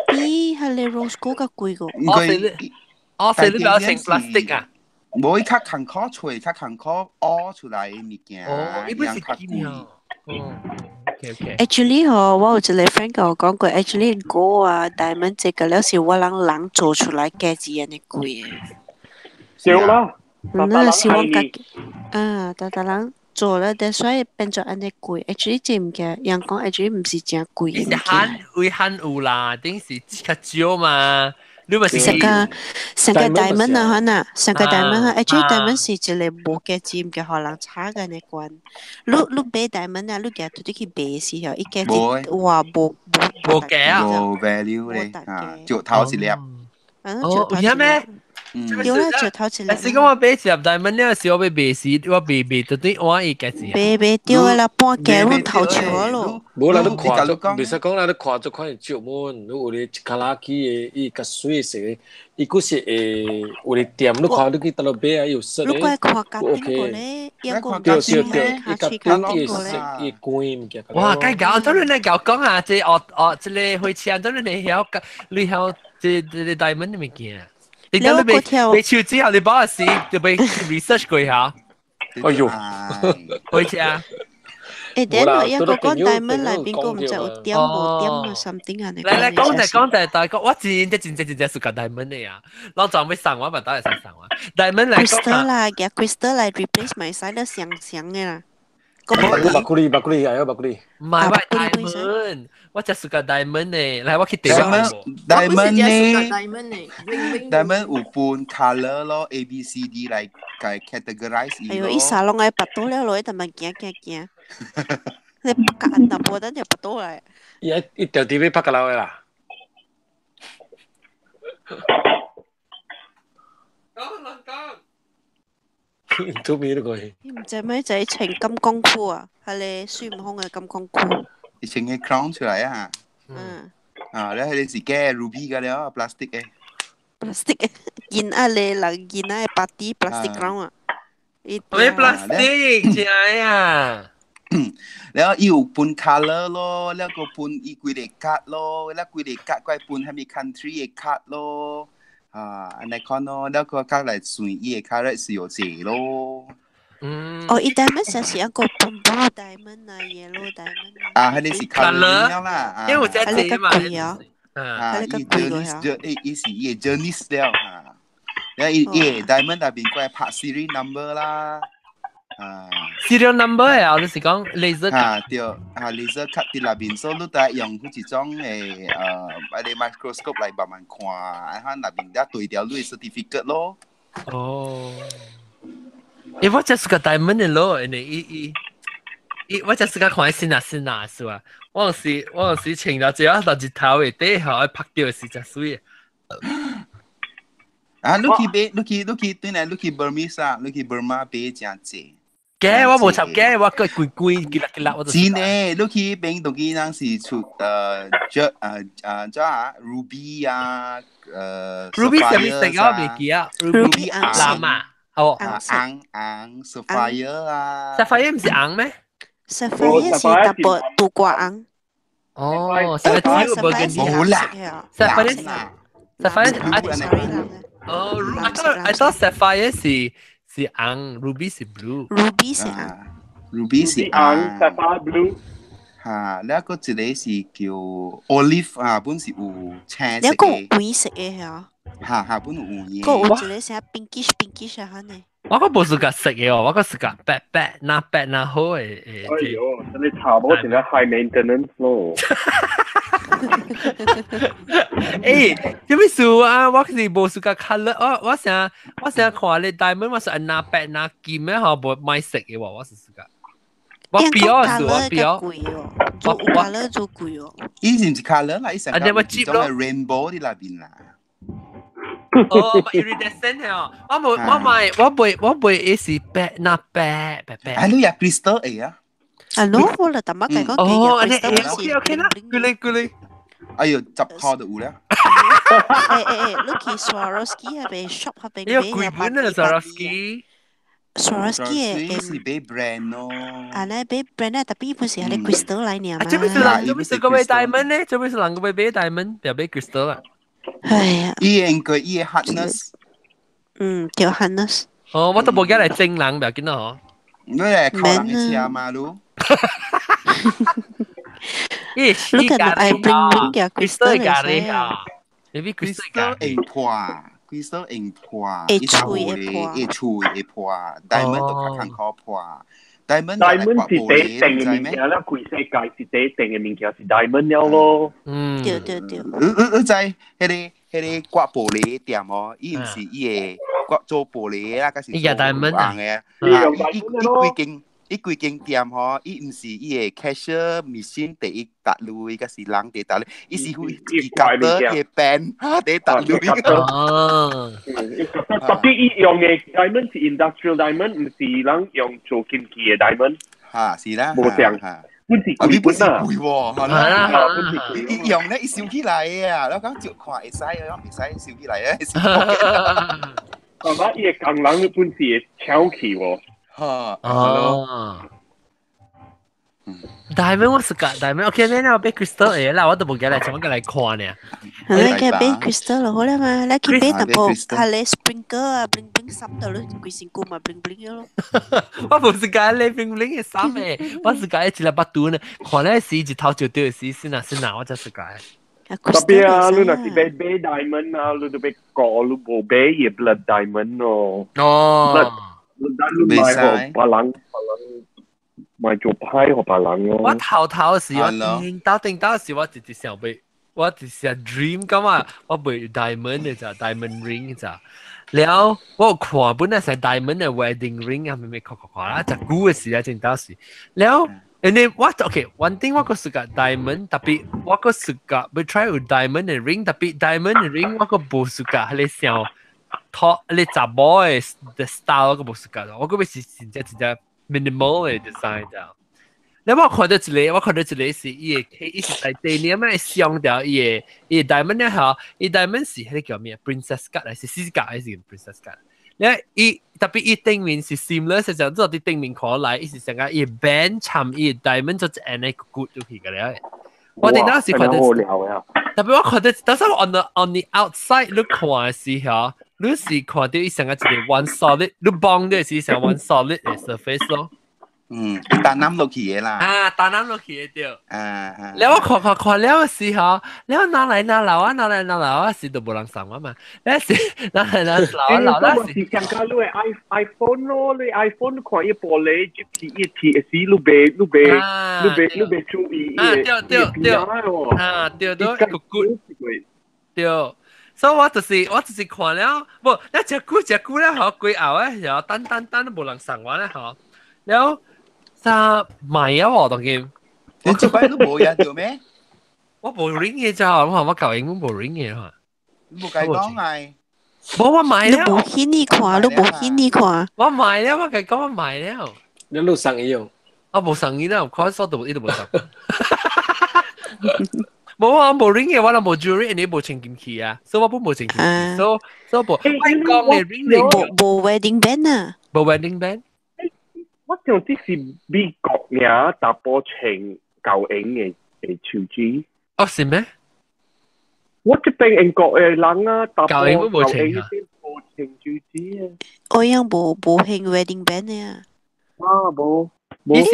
比彼個 rose gold 較貴個。烏色你，烏色你不要穿 plastic 啊。無伊較艱苦揣，較艱苦挖出來的物件，哦，伊本是金哦。OK OK。 Actually 吼，我有一個 friend 共我講過，actually gold 啊，diamond 這個了是我人人做出來價錢按呢貴的。對啦。那是我家己啊，逐逐人做了，但所以變做按呢貴。Actually 這物件，人講 actually 毋是誠貴的物件。罕會罕有啦，頂是較少嘛。你咪是成個成個 diamond 啊，可能成個 diamond 啊，actually diamond 是一個無價值嘅，予人炒嘅那關。你買 diamond 啊，你夾到去賣時候，伊價值哇無無價啊，無 value 咧，啊，石頭一粒。哦，有咩？有啦，石頭一粒。是講我買一粒 diamond 了時，我欲賣時，我賣賣到對換伊價錢。賣賣對啦，半價攏頭笑咯。無啦，你看足，袂使講啦，你看足款石門，你有咧一卡拉基的，伊較水色的，伊閣是會有咧店，你看你去佗落買啊，伊有色的。你過看家頂過咧，抑個對對對，伊較短伊色，伊乾物件。哇，該搞，當然你搞講啊，這哦哦，這個火車，當然你曉，你曉這這個 diamond 的物件。你等你被被手之後，你幫我試就被 research 過下。哎呦，火車。誒，等下一個講 diamond 內邊個唔知有點無點啊 something 啊？來來講就講就大個，我真真真真真是個 diamond 的啊！老早要送我，嘛當然會送我。diamond 來講 crystal 啦，夾 crystal 來 replace 咪使得香香的啦。白骨哩，白骨哩，哎呦白骨哩。唔係我 diamond，我就是個 diamond 呢。來，我去地方。diamond 呢？diamond 有分 color 咯，A B C D 來 categorize。哎呦，伊沙龍愛拔刀了咯，伊但係驚驚驚。你拍個淡薄，等就拔刀來。伊一條地被拍個老的啦。講人講。做咩都可以。唔知咩就係穿金剛褲啊，係你孫悟空嘅金剛褲。你穿個 crown 出來啊？嗯。啊，你係你是假 ruby 嘅了，plastic 嘅。 plastic 嘅，銀啊咧，人銀啊，party plastic crown 啊。咩 plastic 真係啊？แล้ว伊有分 color 咯，แล้ว個分伊幾個卡咯，แล้ว幾個卡怪分蝦米 country 嘅卡咯。啊，按呢款咯，แล้ว個卡來算伊個卡咧是有濟咯。嗯。哦，伊 diamond 就是一個 blue diamond 啊，yellow diamond 啊。啊，彼個是 color 啦，因為有這濟嘛。啊，伊 journey，伊是伊個 journey 了啊。แล้ว伊伊 diamond 內邊過來拍 serial number 啦。啊，serial number 啊，你是講 laser 啊？對，啊 laser cut 佇內邊，所以你得用彼一種的啊個 microscope 來慢慢看，啊，內邊才對掉你的 certificate 咯。哦，欸，我就是個 diamond 的咯，因為伊伊我就是個看新啊新啊是吧？我有時穿了之後，到日頭的底下拍到是真媠。啊，你去買，你去你去對來，你去 Burmese 啊，你去 Burma 買真濟。假我無插假，我個規規幾粒幾粒我就。真的，你去邊當今人是出這這啊 ruby 啊ruby 啥物色啊？未記啊，ruby 藍啊，哦，紅紅 sapphire 啊，sapphire 毋是紅咩？sapphire 是淡薄杜瓜紅。哦，sapphire 無啦，sapphire sapphire 哦，I thought sapphire 是。是紅，ruby 是 blue。 ruby 是紅，ruby 是紅，sapphire blue。嚇，แล้ว個一個是叫 olive 啊，本是有青色嘅。個有黃色嘅嚇。嚇嚇，本有黃嘅。個有一個啥 pinkish pinkish 啊，呢。我個無是個色嘅哦，我個是個白白那白那好嘅。哎呦，你查某真係 high maintenance 咯。欸，啥物事啊？我是無是個 color，我成我成看你 diamond，我是拿白拿金的吼，無買色嘅喎，我是是個。我標是我標。我 color 做貴哦。伊是毋是 color 啦？伊成個種 rainbow 佇內邊啦。哦，iridescent 哦，我無我買我袂我袂伊是白拿白白白。啊，你也 crystal 會啊？啊，喏，我嚟淡薄計講哦，你 OK OK 啦，佢你佢你。哎呦，十塊就有了。欸欸欸，你去 Swarovski 那邊 shop 那邊買貴本啊 Swarovski。 Swarovski 的是買 brand 咯。啊，那買 brand 啊，特別本是係啲 crystal 來爾嘛。啊，這邊是人，這邊是個買 diamond 呢？這邊是人個買 diamond，別買 crystal 啦。哎呀。伊應該伊 hardness。嗯，叫 hardness。哦，我都無驚來整人，不要緊咯。你來靠人的車嘛，你？咦，你可能愛 bling bling 嘅 crystal 嚟啊，maybe crystal 會破，crystal 會破，會脆會破，會脆會破，diamond 都較艱苦破，diamond 是第一定嘅物件啦，規世界是第一定嘅物件是 diamond 了咯。嗯，對對對。你知彼個彼個割玻璃店哦，伊毋是伊會割做玻璃啦，還是伊也大門啊做嘅。伊用啊，伊伊規間伊規間店吼，伊毋是伊個 cashier machine 第一搭鐳，還是人第搭鐳，伊是會伊夾到伊個 pen 哈第搭鐳。哦，特別伊用嘅 diamond 是 industrial diamond，毋是人用做金器嘅 diamond。哈，是啦，無像哈。本是啊，你本是貴本啊，貴喎，係係啦啦。本是貴。伊用咧，伊收起來啊，我講照看會使，我講袂使收起來啊。係嘛？伊個工人本是會搶去喎。哈，哦。大妹我是個大妹，OK，你我俾 crystal 嘅啦，我都冇記得，怎麼來看呢？你嘅俾 crystal 就好啦嘛，你去俾淡薄，係你 sprinkle 啊，bling bling 衫到你規身軀嘛 bling bling 咯。我唔是講你 bling bling 嘅衫誒，我是講一粒巴肚呢，看咧是一頭就對是先啊先啊，我就是講。特別啊，你若是買買 diamond 啊，你都欲顧你無買伊 blood diamond 咯。哦。 blood diamond 買予別人，別人買做歹予別人咯。我頭頭時我頂到頂到時我直直想欲，我直是 dream 咁啊，我欲 diamond 嘅咋，diamond ring 咋。了我有看本來是 diamond 嘅 wedding ring 啊，咪咪看看看啦，就久嘅時啊，真到時。了，and then 我 OK，one thing 我個是個 diamond，特別我個是個欲 try 有 diamond 嘅 ring，特別 diamond 嘅 ring 我個無是個，係你想托你查某嘅 style 我個無是個，我個欲是真正真正 minimal 嘅 design 咋。你我看到一個，我看到一個是伊個，伊是在地呢咩鑲掉伊個，伊個 diamond 咧吼，伊 diamond 是彼個叫咩？princess cut 還是四角還是 princess cut？你伊特別伊頂面是 seamless，就做佇頂面看來，伊是成個伊 band 參伊 diamond 做一按呢骨入去個咧。我頂當時看到，特別我看到，當時我 on the outside 你看的時候，你是看到伊成個一個 one solid，你幫的是成 one solid 的 surface 咯。嗯，單攬落去的啦。啊，單攬落去的對。啊啊。了我看看看了的時候，了拿來拿來啊，拿來拿來啊，是都無人送我嘛。了是拿來拿來啊，拿來是。是上加你的 iPhone 咯，你 iPhone 看伊玻璃入去伊鐵時，你袂你袂你袂你袂注意啊，對對對。啊，對對，個骨對。所以我就是看了，無，你食久食久了吼，過後咧，然後等等等都無人送我咧吼，了。啥買啊？我當今，你這擺都無呀，對咩？我無 ring 嘅咋，我話我舊英文無 ring 嘅嚇。你無解講係？無我買了。你無見你看，你無見你看。我買了，我共講我買了。你有送伊哦？我無送伊啦，我看數都伊都無送。無啊，無 ring 嘅，我都無 jewelry，你無穿金器啊，所以我本無穿金器，所以無。我講嘅 ring 無無 wedding band 啊？無 wedding band。我想這是美國爾查埔穿厚緣的的手指。哦，是咩？我這邊英國的人啊，查埔厚緣無穿啊，無穿手指啊。我樣無無興 wedding band 的啊。啊，無無。咧，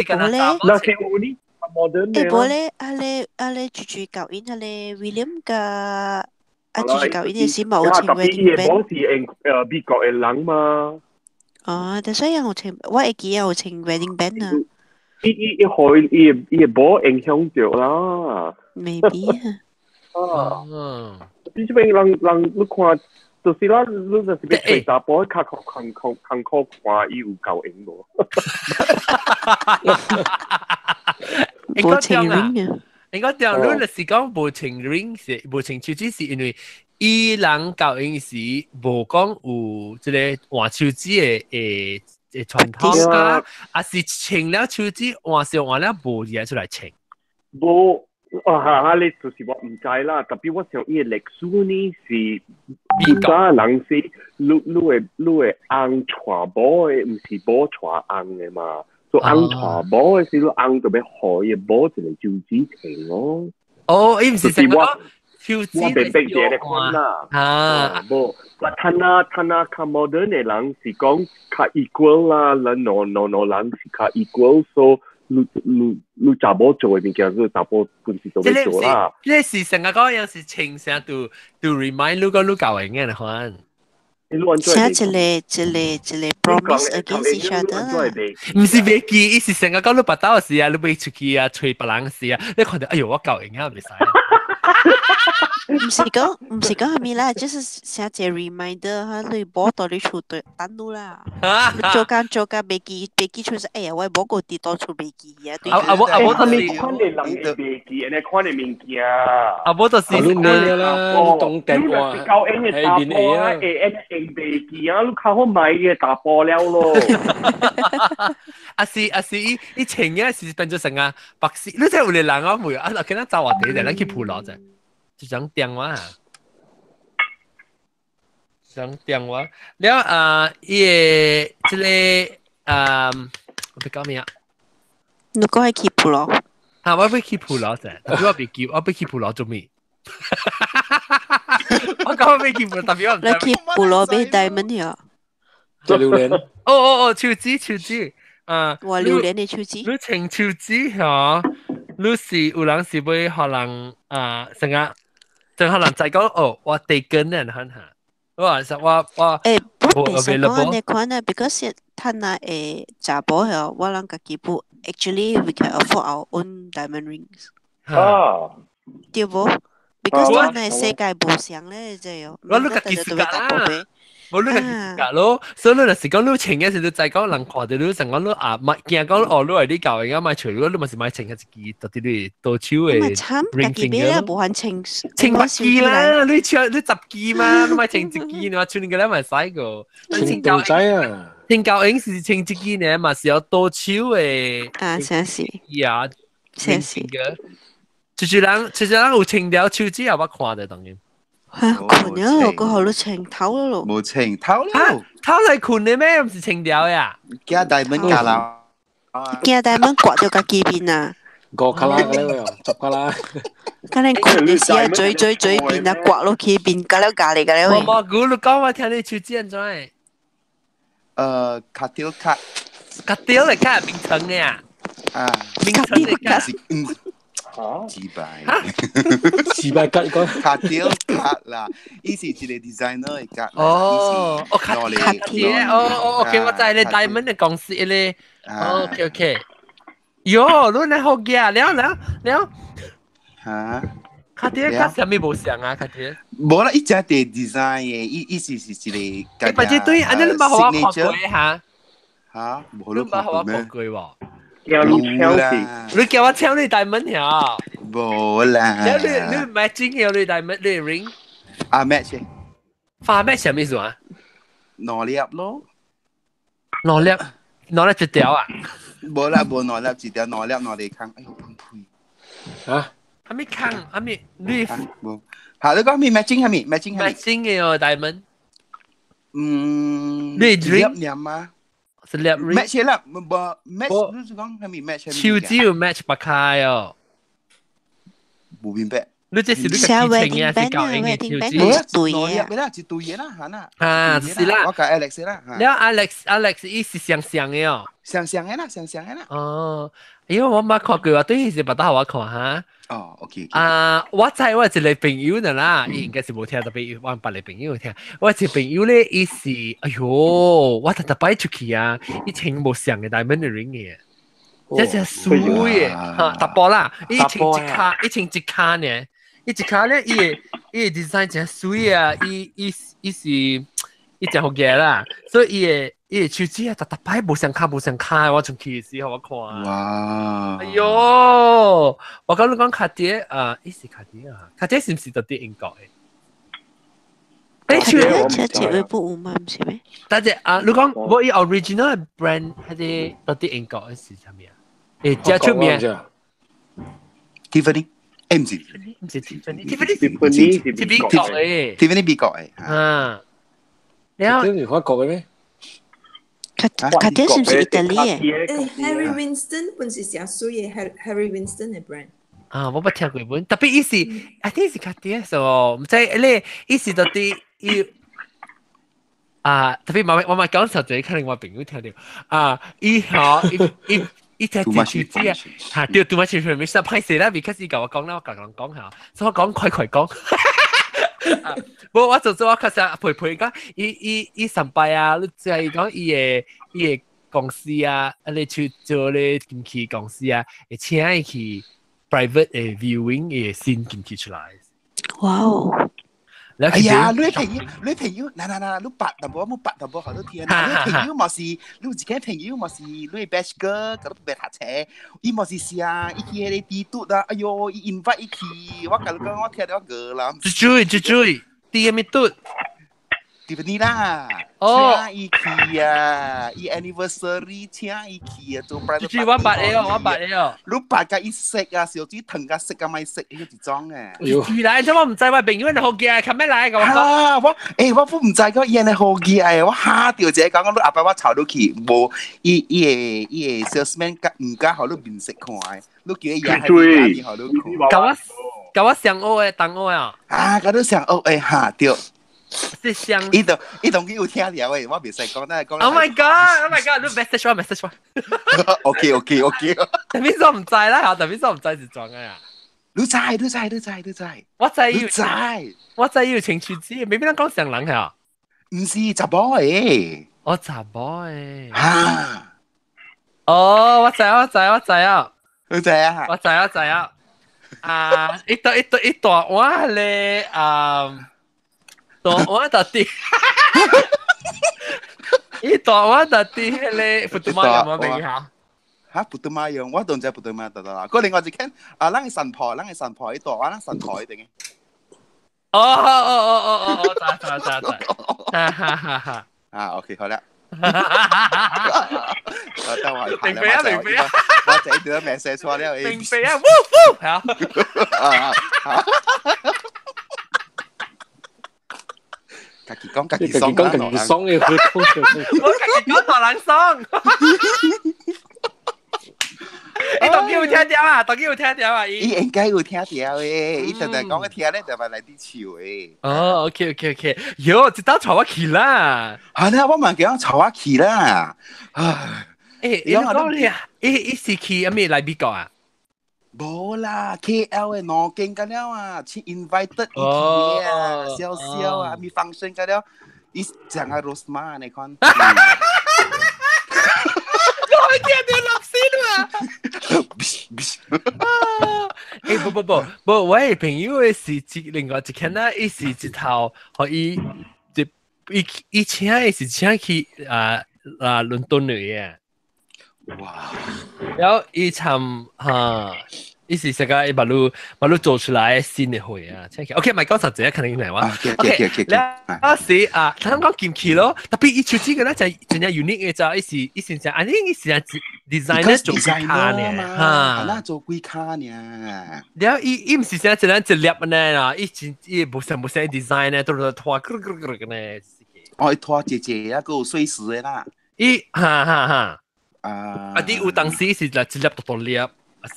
那是有呢，modern 的。欸，無咧，啊咧啊咧，住住舊院，啊咧 William 甲啊住住舊院的時嘛有穿 wedding band。無是英美國的人嘛。哦，但所以有穿，我會記有穿 wedding band 啊。伊伊伊予伊伊無影響著啦。 Maybe 啊。你這邊人人你看，就是啦，你若是欲揣查埔，較苦艱苦艱苦看伊有夠用無？無穿 ring 啊！應該講，你若是講無穿 ring 是無穿手指，是因為伊人舊陣時無講有這個換手指的的的傳統啊，啊是穿了手指換上換了無嘢出來穿。無啊哈！你就是我毋知啦，特別我想伊的歷史呢是古早人是你你會你會翁娶某的，毋是某娶翁的嘛。所以翁娶某的時，你翁就欲予伊某一個手指穿咯。哦，伊毋是成個手指我明白這個款啦。啊，無，我睇下睇下較 modern 的人是講較 equal 啦，咱兩兩兩人是較 equal，所以你你你查某做的物件，你查某本身都欲做啦。這是成個講樣是清聲，to remind 你講你舊型的款。寫一個一個一個 promise against each other 啦。毋是袂記，伊是成個講你腹肚時啊，你欲出去啊，揣別人時啊，你看著哎喲，我舊型啊，袂使。毋是講啥物啦，就是寫一個 reminder 哈，你無到你厝對等你啦。你做工做工袂記袂記出說，哎呀，我無個佇倒厝袂記啊。啊啊無啊無就是看的人會袂記，按呢款的物件。啊無就是你咩啦？你當電話夠用的查埔啊，會按用袂記啊，你較好買個查埔了咯。啊是啊是，伊伊穿嘅是變做成啊白色，你知有個人啊沒啊，今仔走話地就咱去鋪落啫，就想電話，想電話。了啊，伊個這個啊，我欲講咩啊？你講係去鋪落？啊，我欲去鋪落啫，特別我袂記，我欲去鋪落做咩？我講我欲去鋪，特別我唔知。你去鋪落買 diamond 呀？做榴蓮。哦哦哦，手指手指。啊！我榴蓮的手指。你穿手指嗬，你是有人是會予人啊，成日正予人知講哦，我地根人很嚇，我實我我欸，不會使講按呢款啊，because 趁若會查埔嗬，我人家己不，actually we can afford our own diamond rings。啊，對無？because 咱的世界無相咧，這樣。我你家己自家啦。無你家己自家咯，所以你若是講你穿嘅時，你知講人看著你，想講你啊，買驚講哦，你係你舊應該買揣，你嘛是買穿一支，到底你多手的 ring finger 咯。無限穿，穿八支啦，你穿你十支嘛，你買穿一支，你話穿個咧咪使個。穿豆仔啊！穿舊應是穿一支呢，嘛是要多手的。啊，真是。呀，真是。就是人，就是人有穿條手指也捌看著當然。嚇，困了，閣予你穿透了咯。無穿透了。透來困的咩？毋是穿條呀。驚大門夾啦。驚大門刮著家己面啊！五卡啦，個咧，十卡啦。可能困的時啊，嘴嘴嘴面啊，刮落去面，夾了夾嚟夾了。無無，古你講我聽你手指按怎？卡條卡。卡條的卡名稱的啊。啊。名稱的卡。幾百，幾百卡講卡條卡啦，伊是一個 designer 的卡。哦，哦卡卡條，哦哦，OK，我知你 diamond 的公司咧。OK OK。喲，你那好嘅，了了了。嚇？卡條卡啥物無像啊？卡條。無啦，伊只係 design 的，伊伊是是一個。你把這對，按呢你捌予我看過哈？嚇？無你捌予我看過無？叫你搶是，你叫我搶你大門呀？無啦。你你 matching 嘅你大門你 ring？啊 match。發 match 啥物意思啊？兩粒咯。兩粒，兩粒一條啊？無啦，無兩粒一條，兩粒兩粒空。哎呦，噴屁！啊？啥物空？啥物你？無。嚇！你講咩 matching 啥物？matching 啥物？matching 嘅哦，大門。嗯。你 ring 粒嗎？是粒 ring。 match 啦，無 match，你是講啥物 match？手指有 match 白開哦。無明白。你這是你家己穿嘅，還是舊型嘅手指？對嘅。兩粒啦，一對嘅啦，嚇啦。啊，是啦。我共 Alex 啦。了 Alex Alex 伊是相像嘅哦。相像嘅啦，相像嘅啦。哦，因為我捌看過啊，對，是捌得予我看哈。哦，OK。啊，我知我一個朋友呢啦，伊應該是無聽，特別我別個朋友聽。我一個朋友咧，伊是，哎喲，我特特擺出去啊，伊穿無像嘅 diamond ring 嘅，這隻水嘅，嚇，查埔啦，伊穿一跤，伊穿一跤呢，伊一跤咧，伊個伊個 design 真水啊，伊伊伊是伊真好嘅啦，所以伊個伊個手指啊，特特擺無相跤無相跤，我出去時予我看。哇！哎喲，我講你講卡地啊，伊是卡地啊，卡地是毋是佇佇英國的？欸，這這位不有嗎？毋是咩？但是啊，你講我伊 original brand 係佇佇佇英國的是啥物啊？欸，真出名。 Tiffany，欸，毋是，毋是 Tiffany，Tiffany 是美國的，Tiffany 美國的。啊，了。這是法國的咩？卡卡地是毋是意大利的？欸，Harry Winston 本是誠媠的，Harry Winston 的 brand。啊，我捌聽過本，特別伊是，I think 是卡地數，毋知咧，伊是到底伊啊，特別我嘛講實際，可能我朋友聽著啊，伊吼伊伊伊只隻手指啊，嚇對，too much information，歹勢啦，because 伊共我講啦，我共人講嚇，所以我講快快講。無，我做做我確實陪陪講，伊伊伊上擺啊，你知伊講伊的伊的公司啊，啊你去做咧金器公司啊，會請伊去。private 嘅 viewing 嘅先進去出來。哇哦！哎呀，你朋友，你朋友，嗱嗱嗱，你白淡薄，冇白淡薄好多天。你朋友嘛是，你有一個朋友嘛是，你 best 哥，佢都別讀冊，伊嘛是是啊，伊去迄個地圖啊，哎喲，伊 invite 伊去，我甲你講，我聽到我餓啦。注意注意，啲咩嘟？ Tiffany 啦，哦，請伊去啊，伊 anniversary 請伊去啊，做 private 注意我捌你哦，我捌你哦。你捌甲伊識啊，小水糖甲識甲咪識，伊一種啊。原來怎麼唔知我朋友你好嘅，琴日來甲我講。啊，我欸，我不唔知講伊安尼好嘅，我嚇到一個講，你後擺我吵你去，無伊伊個伊個 salesman 甲毋敢予你面色看，你叫伊爺喺面予你看。甲我上學的同學啊。啊，甲你上學的哈對。是上。伊都伊當佢有聽到的，我袂使講，但係講。 Oh my god! Oh my god! 你 message 我 message 我。 OK OK OK。特別我唔知啦，特別我唔知是裝嘅啊。你知你知你知你知。我知你知。我知有情趣子，未必咱講上人係啊。唔是查某的。我查某的。啊。哦，我知我知我知啊。你知啊？我知我知啊。啊，一大一大一大碗咧啊。大碗就啲，一大碗就啲迄個普通話有冇明下？嚇，普通話用，我都唔知普通話得得啦。嗰另外一間啊，咱個神婆，咱個神婆，一大碗咱神婆一定嘅。哦哦哦哦哦哦，知知知知，哈哈哈哈。啊，OK，好啦。我等我明白啊，明白啊，我這段名寫錯了。明白啊，嗚嗚，係啊。家己講，家己爽，家己爽嘅，我家己講大人爽。你當佢有聽到啊？當佢有聽到啊？伊應該有聽到的，伊常常講個聽咧，就咪來啲笑的。哦，OK OK OK，喲，這道帶我去啦。啊，你我嘛叫人帶我去啦。唉，欸，你講你啊，伊伊是去阿咩來美國啊？無啦，KL 的兩間個了啊，去 invited 伊去啊，笑笑啊，咪 function 個了，伊講個 Rosma 你看。我聽到落死啦！欸，不不不不，我的朋友的是一另外一間啦，伊是一頭，予伊一伊伊請的是請去啊啊倫敦去的。哇！然後伊參哈，伊是這個伊把路把路做出來新的會啊。OK，咪講實際，肯定嚟話。 OK，了時啊，他講金器咯，特別伊手指個咧就真正 unique 嘅就，伊是伊是正，安尼伊是 designer 做幾卡呢，哈，那做幾卡呢？了伊伊毋是正一人一粒呢啦，伊真伊無像無像 design 呢，都是拖咯咯咯咯呢。哦，伊拖姐姐啊，閣有碎石的啦。伊哈哈哈。啊！啊啲有當時是來一粒大大粒，啊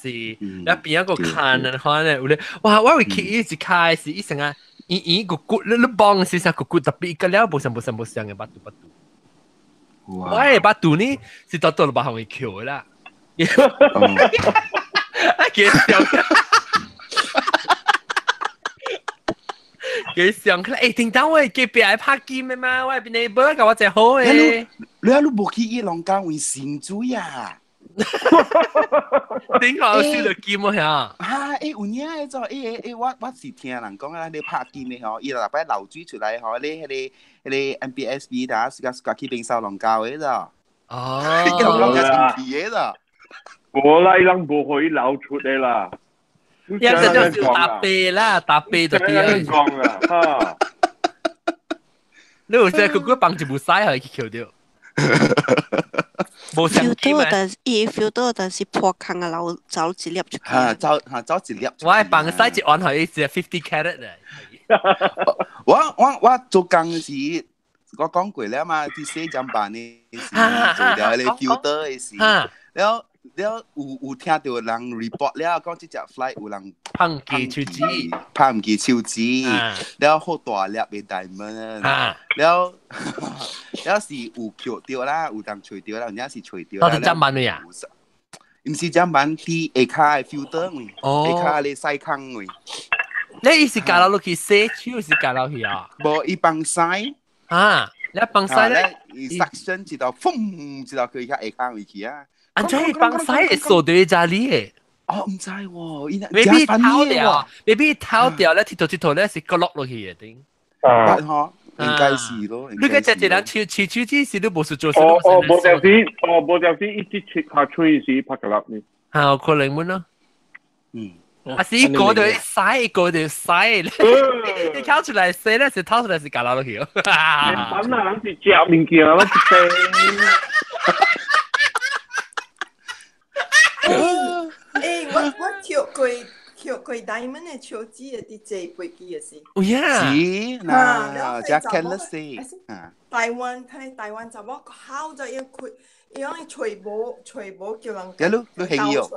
是，一邊一個看啊，看咧有咧，哇！我會去伊一開始，伊成個圓圓骨骨，你你幫是啥骨骨，特別個了無像無像無像嘅巴肚巴肚。我嘅巴肚呢是到到把行去啦。啊，幾笑！幾上佢欸，叮當喂，隔壁愛拍金的嘛，我邊 neighbor 甲我真好誒。你啊，你無去伊龍家為善水啊？頂下燒到金啊嚇！啊，欸有影的做，欸欸我我是聽人講啊，你拍金的吼，伊逐擺流水出來吼，你彼個彼個 MBSB 呾是甲去冰沙龍交的咋？哦，伊龍交清氣的咋？無啦，伊人無予伊流出的啦。一隻就是搭啤啦，搭啤就啲。講啦，哈！你有隻佢佢幫一部屎去扣掉。無 feel 到，但伊 feel 到，但是破空啊，流走一粒出去。嚇，走嚇走一粒。我係幫屎一按去，一50 carat 啊！我我我做工時，我講過了嘛，佇洗砧板的時，做了彼個 filter 的時，了。了有有聽到人 report 了，講這隻 flight 有人碰記手指，碰記手指，了好大粒的 diamond，了了是有捡到啦，有人揣到啦，有影是揣到啦。到底砧板位啊？毋是砧板，佇下跤的 filter 位，下跤的細孔位。你伊是加落落去洗手，是加落去啊？無，伊放屎。啊，你放屎咧？伊 suction 一道，風一道去遐下跤位去啊。安怎伊放屎會鎖佇家裡的？哦，毋知喎，伊未必偷掉，未必偷掉咧，鐵頭鐵頭咧是割落落去嘅頂。啊，嗬，應該是咯。你個只只人切切手指時都無事做。哦哦，無就是哦，無就是一直切下喙時拍個落呢。嚇，可能滿咯。嗯。啊是一個就洗，一個就洗，你掏出來洗咧，是掏出來是割落落去。等啊，人是食物件，我是欸，我跳過 diamond 的手指的佇坐飛機的時。有影。是，嗱，只 careless 啊。台灣，睇台灣查某好在伊開，伊講伊揣無揣無叫人。你你興伊哦？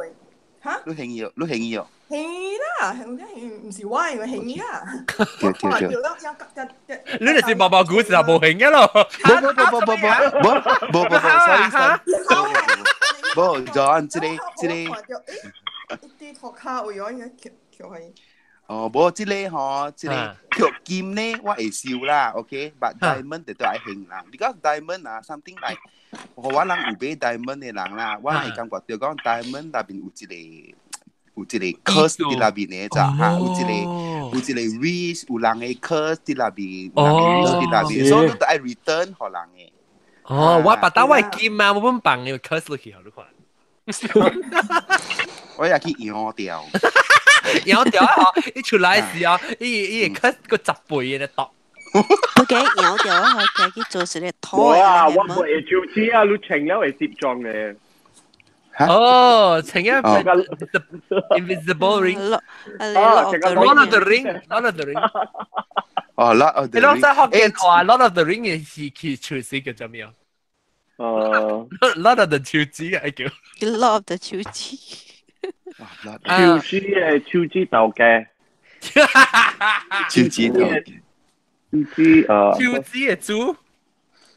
嚇？你興伊哦？你興伊哦？興啦，興興，毋是我的，興啦。對對對。你就是毛毛菇就無興嘅咯。無無無無無無無無無，sorry sorry。無，John，這個這個。一啲塗骹有樣嘢叫叫佢。哦，無這個吼，這個捡金呢，我會收啦，OK，but diamond 就都愛興啦，because diamond 啊，something like，我人有買 diamond 的人啦，我會感覺到講 diamond 內面有一個 curse 佇內面的咋嚇，有一個 wish，有人的 curse 佇內面，有人的 wish 佇內面，所以你都愛 return 予人的。哦，我把打我金啊，我本放嘅 curse 落去，好你看。我也去搖掉，搖掉啊！伊出來時啊，伊伊會 curse 個十倍嘅毒。我記搖掉啊！我去做一個拖。哇！我唔會手指啊，你穿了會攝裝嘅。哦，穿了 invisible ring。啊，Lord of the Ring，Lord of the Ring。哦，Lord of the Ring。你攏在福建話，Lord of the Ring 是去手指叫做咩？哦，Lord of the 手指啊，叫。 Lord of the 手指。手指嘅手指頭嘅。手指頭。手指手指嘅豬。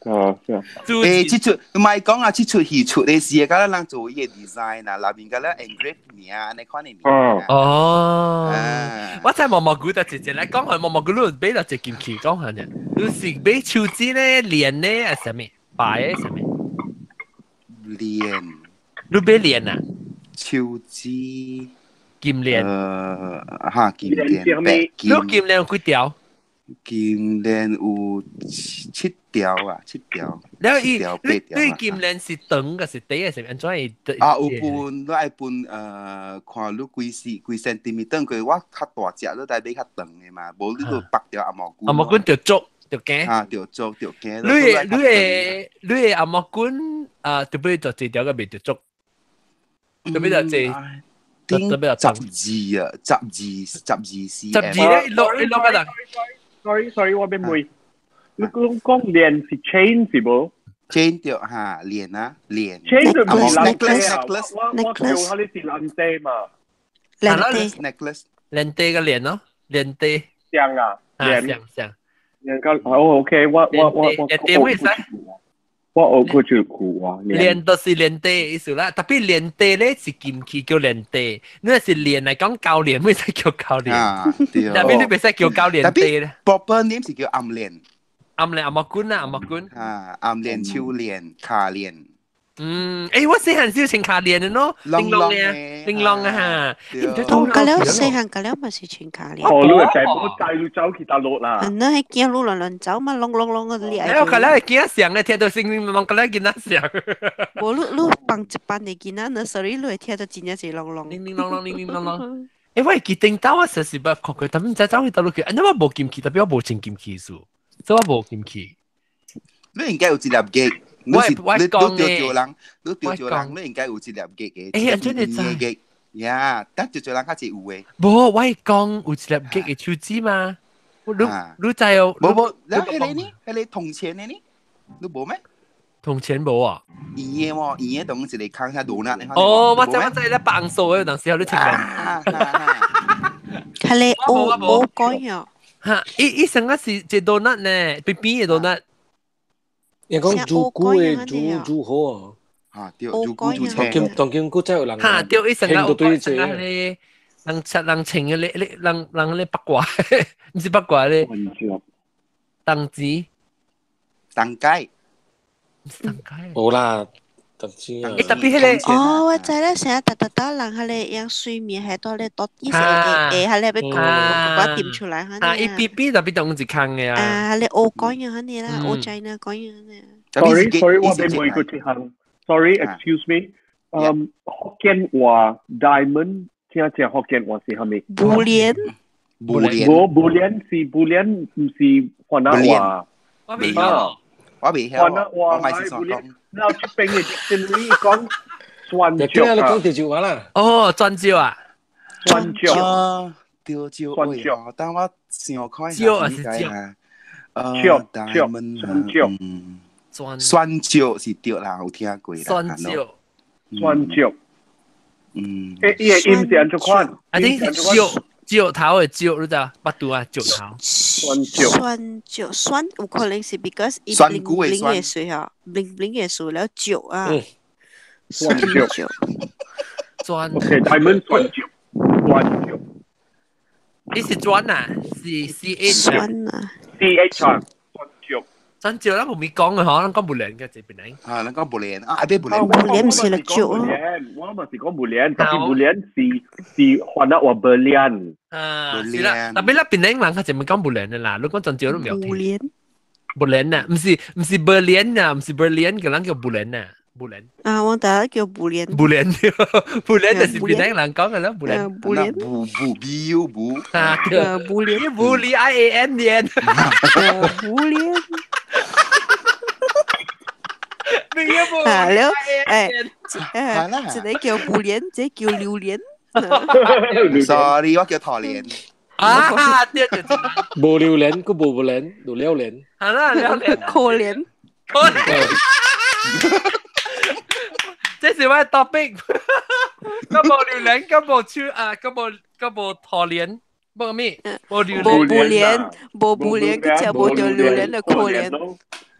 哦，是啊。欸，這出唔係講啊，這出戲出的時，敢若人做伊個 design 啊，內面敢若 engrave 名，按呢款的名。哦。我知毛毛菇就直接來講，佢毛毛菇你買到一金器講下啫。你是買手指咧、鏈咧，還是啥物？擺的啥物？鏈。你買鏈啊？手指。金鏈。哈，金鏈白金。你金鏈有幾條？金鏈有七條啊，七條。了伊，你金鏈是長嘅是短嘅是按怎會？啊，有分，你愛分看你幾時幾 centimeter，過我較大隻，你得買較長的嘛，無你就縛著紅毛棍。紅毛棍就足就驚。啊，就足就驚。你的紅毛棍啊，特別就這條個袂就足，特別就這。特別就12啊，12 cm。 12咧，一落個人。 Sorry sorry，我欲問，你講講鏈是 chain 是無？chain 對哈，鏈啊鏈。 chain 就唔是鏈啊，我叫佢你是鏈帶嘛。鏈 necklace 鏈帶個鏈咯，鏈帶。像啊，鏈像像。鏈個哦 OK，我鏈帶為啥？我學過就苦啊。鏈就是鏈帶意思啦，特別鏈帶咧是金器叫鏈帶，你若是鏈來講鉸鏈，為啥叫鉸鏈？啊，對。特別你袂使叫鉸鏈帶咧。 Proper name 是叫暗鏈。暗鏈暗毛棍啊，暗毛棍。啊，暗鏈、手鏈、卡鏈。嗯，欸，我細漢時穿卡鏈的喏，玲瓏嘅，玲瓏啊哈。哦，個了細漢個了嘛是穿卡鏈。哦，你會帶我帶你走去大陸啦。嗯，那係驚路亂亂走嘛，啷啷啷個你。哎，我個了會驚上咧，聽到聲音啷個了囡仔上。無你你放一班的囡仔，那所以你會聽到真正是啷啷。鈴鈴啷啷，鈴鈴啷啷。欸，我會記頂到我實時捌看過，但毋知走去倒落去，啊，我無金器，特別我無穿金器數，所以我無金器。你應該有一粒結。你是你對著人，你對著人，你應該有一粒結嘅。欸，真的知？結呀，但對著人較濟有的。無，我講有一粒結嘅手指嘛。你知哦？無無，你彼個呢？彼個銅錢的呢？你無咩？銅錢無啊？圓的喎，圓的當一個空下羅那。哦，我知我知，你白紅色的，當時候你穿過。係你我講呀。哈，伊成個是一個 donut 呢，扁扁的 donut。伊講煮菇的煮煮好啊，啊對，煮菇煮青。當今古早有人哈對，伊成個有成個咧，人吃人穿的咧咧，人人咧八卦，毋是八卦咧，當子，當街，毋是當街。無啦，特錢啊！特別迄個哦，我知啦，成日特特特人迄個用水面係多咧，多啲是會會迄個欲講講掂出來啊，伊 B B 特別當一空嘅啊。啊，迄個烏講樣彼啦，烏 China 講樣呢。 Sorry sorry，我俾問過一項。Sorry, excuse me。福建話 diamond 聽講福建話是啥物？布蓮。布蓮。無布蓮是布蓮，毋是番仔話。我未曉。我未曉。我咪是講。然後這邊嘅 dictionary 講酸椒啊。你講潮州話啦。哦，酸椒啊。酸椒。對椒。酸椒。等我想看下。椒還是椒？椒椒酸椒。酸酸椒是對啦，有聽過啦。酸椒。酸椒。嗯。欸，伊個音是按怎款？啊，你是椒。石頭的石，你知影？腹肚啊，石頭。酸椒。酸椒酸有可能是 because 伊 bling bling 的水吼，bling bling 的水了石啊。酸椒。酸。 OK，diamond 酸椒，酸椒。你是磚啊？是 C H。酸啊。 C H 啊，酸椒。酸椒，咱無咪講嘅嗬，咱講無連嘅這邊嚟。啊，咱講無連啊，阿邊無連。無連毋是辣椒咯。我嘛是講無連，特別無連是番仔話無連。啊，是啦，特別咱檳城人較濟咪講無連嘅啦，你講酸椒都唔曉聽。無連。無連啊，毋是毋是無連啊，毋是無連，個人叫無連啊，無連。啊，我大家叫無連。無連，無連就是檳城人講嘅啦，無連。無連。無無 B U 無。啊，對。無連。無連 I A N 連。無連。啊了，誒，誒，這個叫布蓮，這個叫榴蓮。 Sorry，我叫桃蓮。啊，對對對。無榴蓮，閣無布蓮，有榴蓮。好啦，榴蓮。可憐。可憐。這是我的 topic。閣無榴蓮，閣無手啊，閣無閣無桃蓮，無咩？無榴蓮。無布蓮，無布蓮，閣食無著榴蓮就可憐。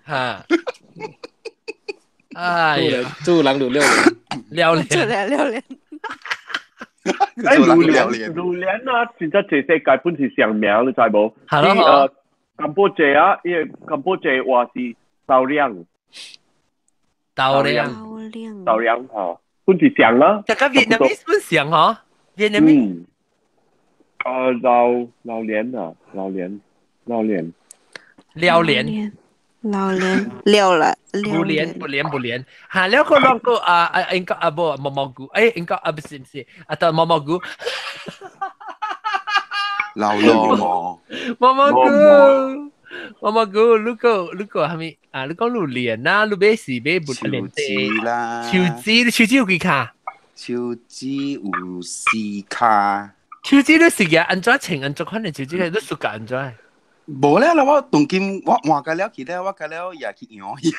嚇！哎呀，做人就榴蓮，榴蓮，做人榴蓮。哎，榴蓮，榴蓮啊，真正全世界本是上名，你知無？係咯。柬埔寨啊，伊個柬埔寨話是豆娘，豆娘，豆娘吼，本是上啦。大家越南本上嗬，越南嗯。老榴蓮啊，榴蓮，榴蓮，榴蓮。老蓮了啦，不連不連不連，嚇了個兩個啊啊應該啊無毛毛菇，誒應該啊不是不是，啊到毛毛菇，老羅毛，毛毛菇，毛毛菇，你個你個係咪啊？你講榴蓮啊，你買是買不蓮子啦，樹枝樹枝有幾卡？樹枝有四卡。樹枝你是嘅按怎穿按怎款的樹枝，你暑假按怎？無咧，我當今我換個了去咧，我個了也去換去。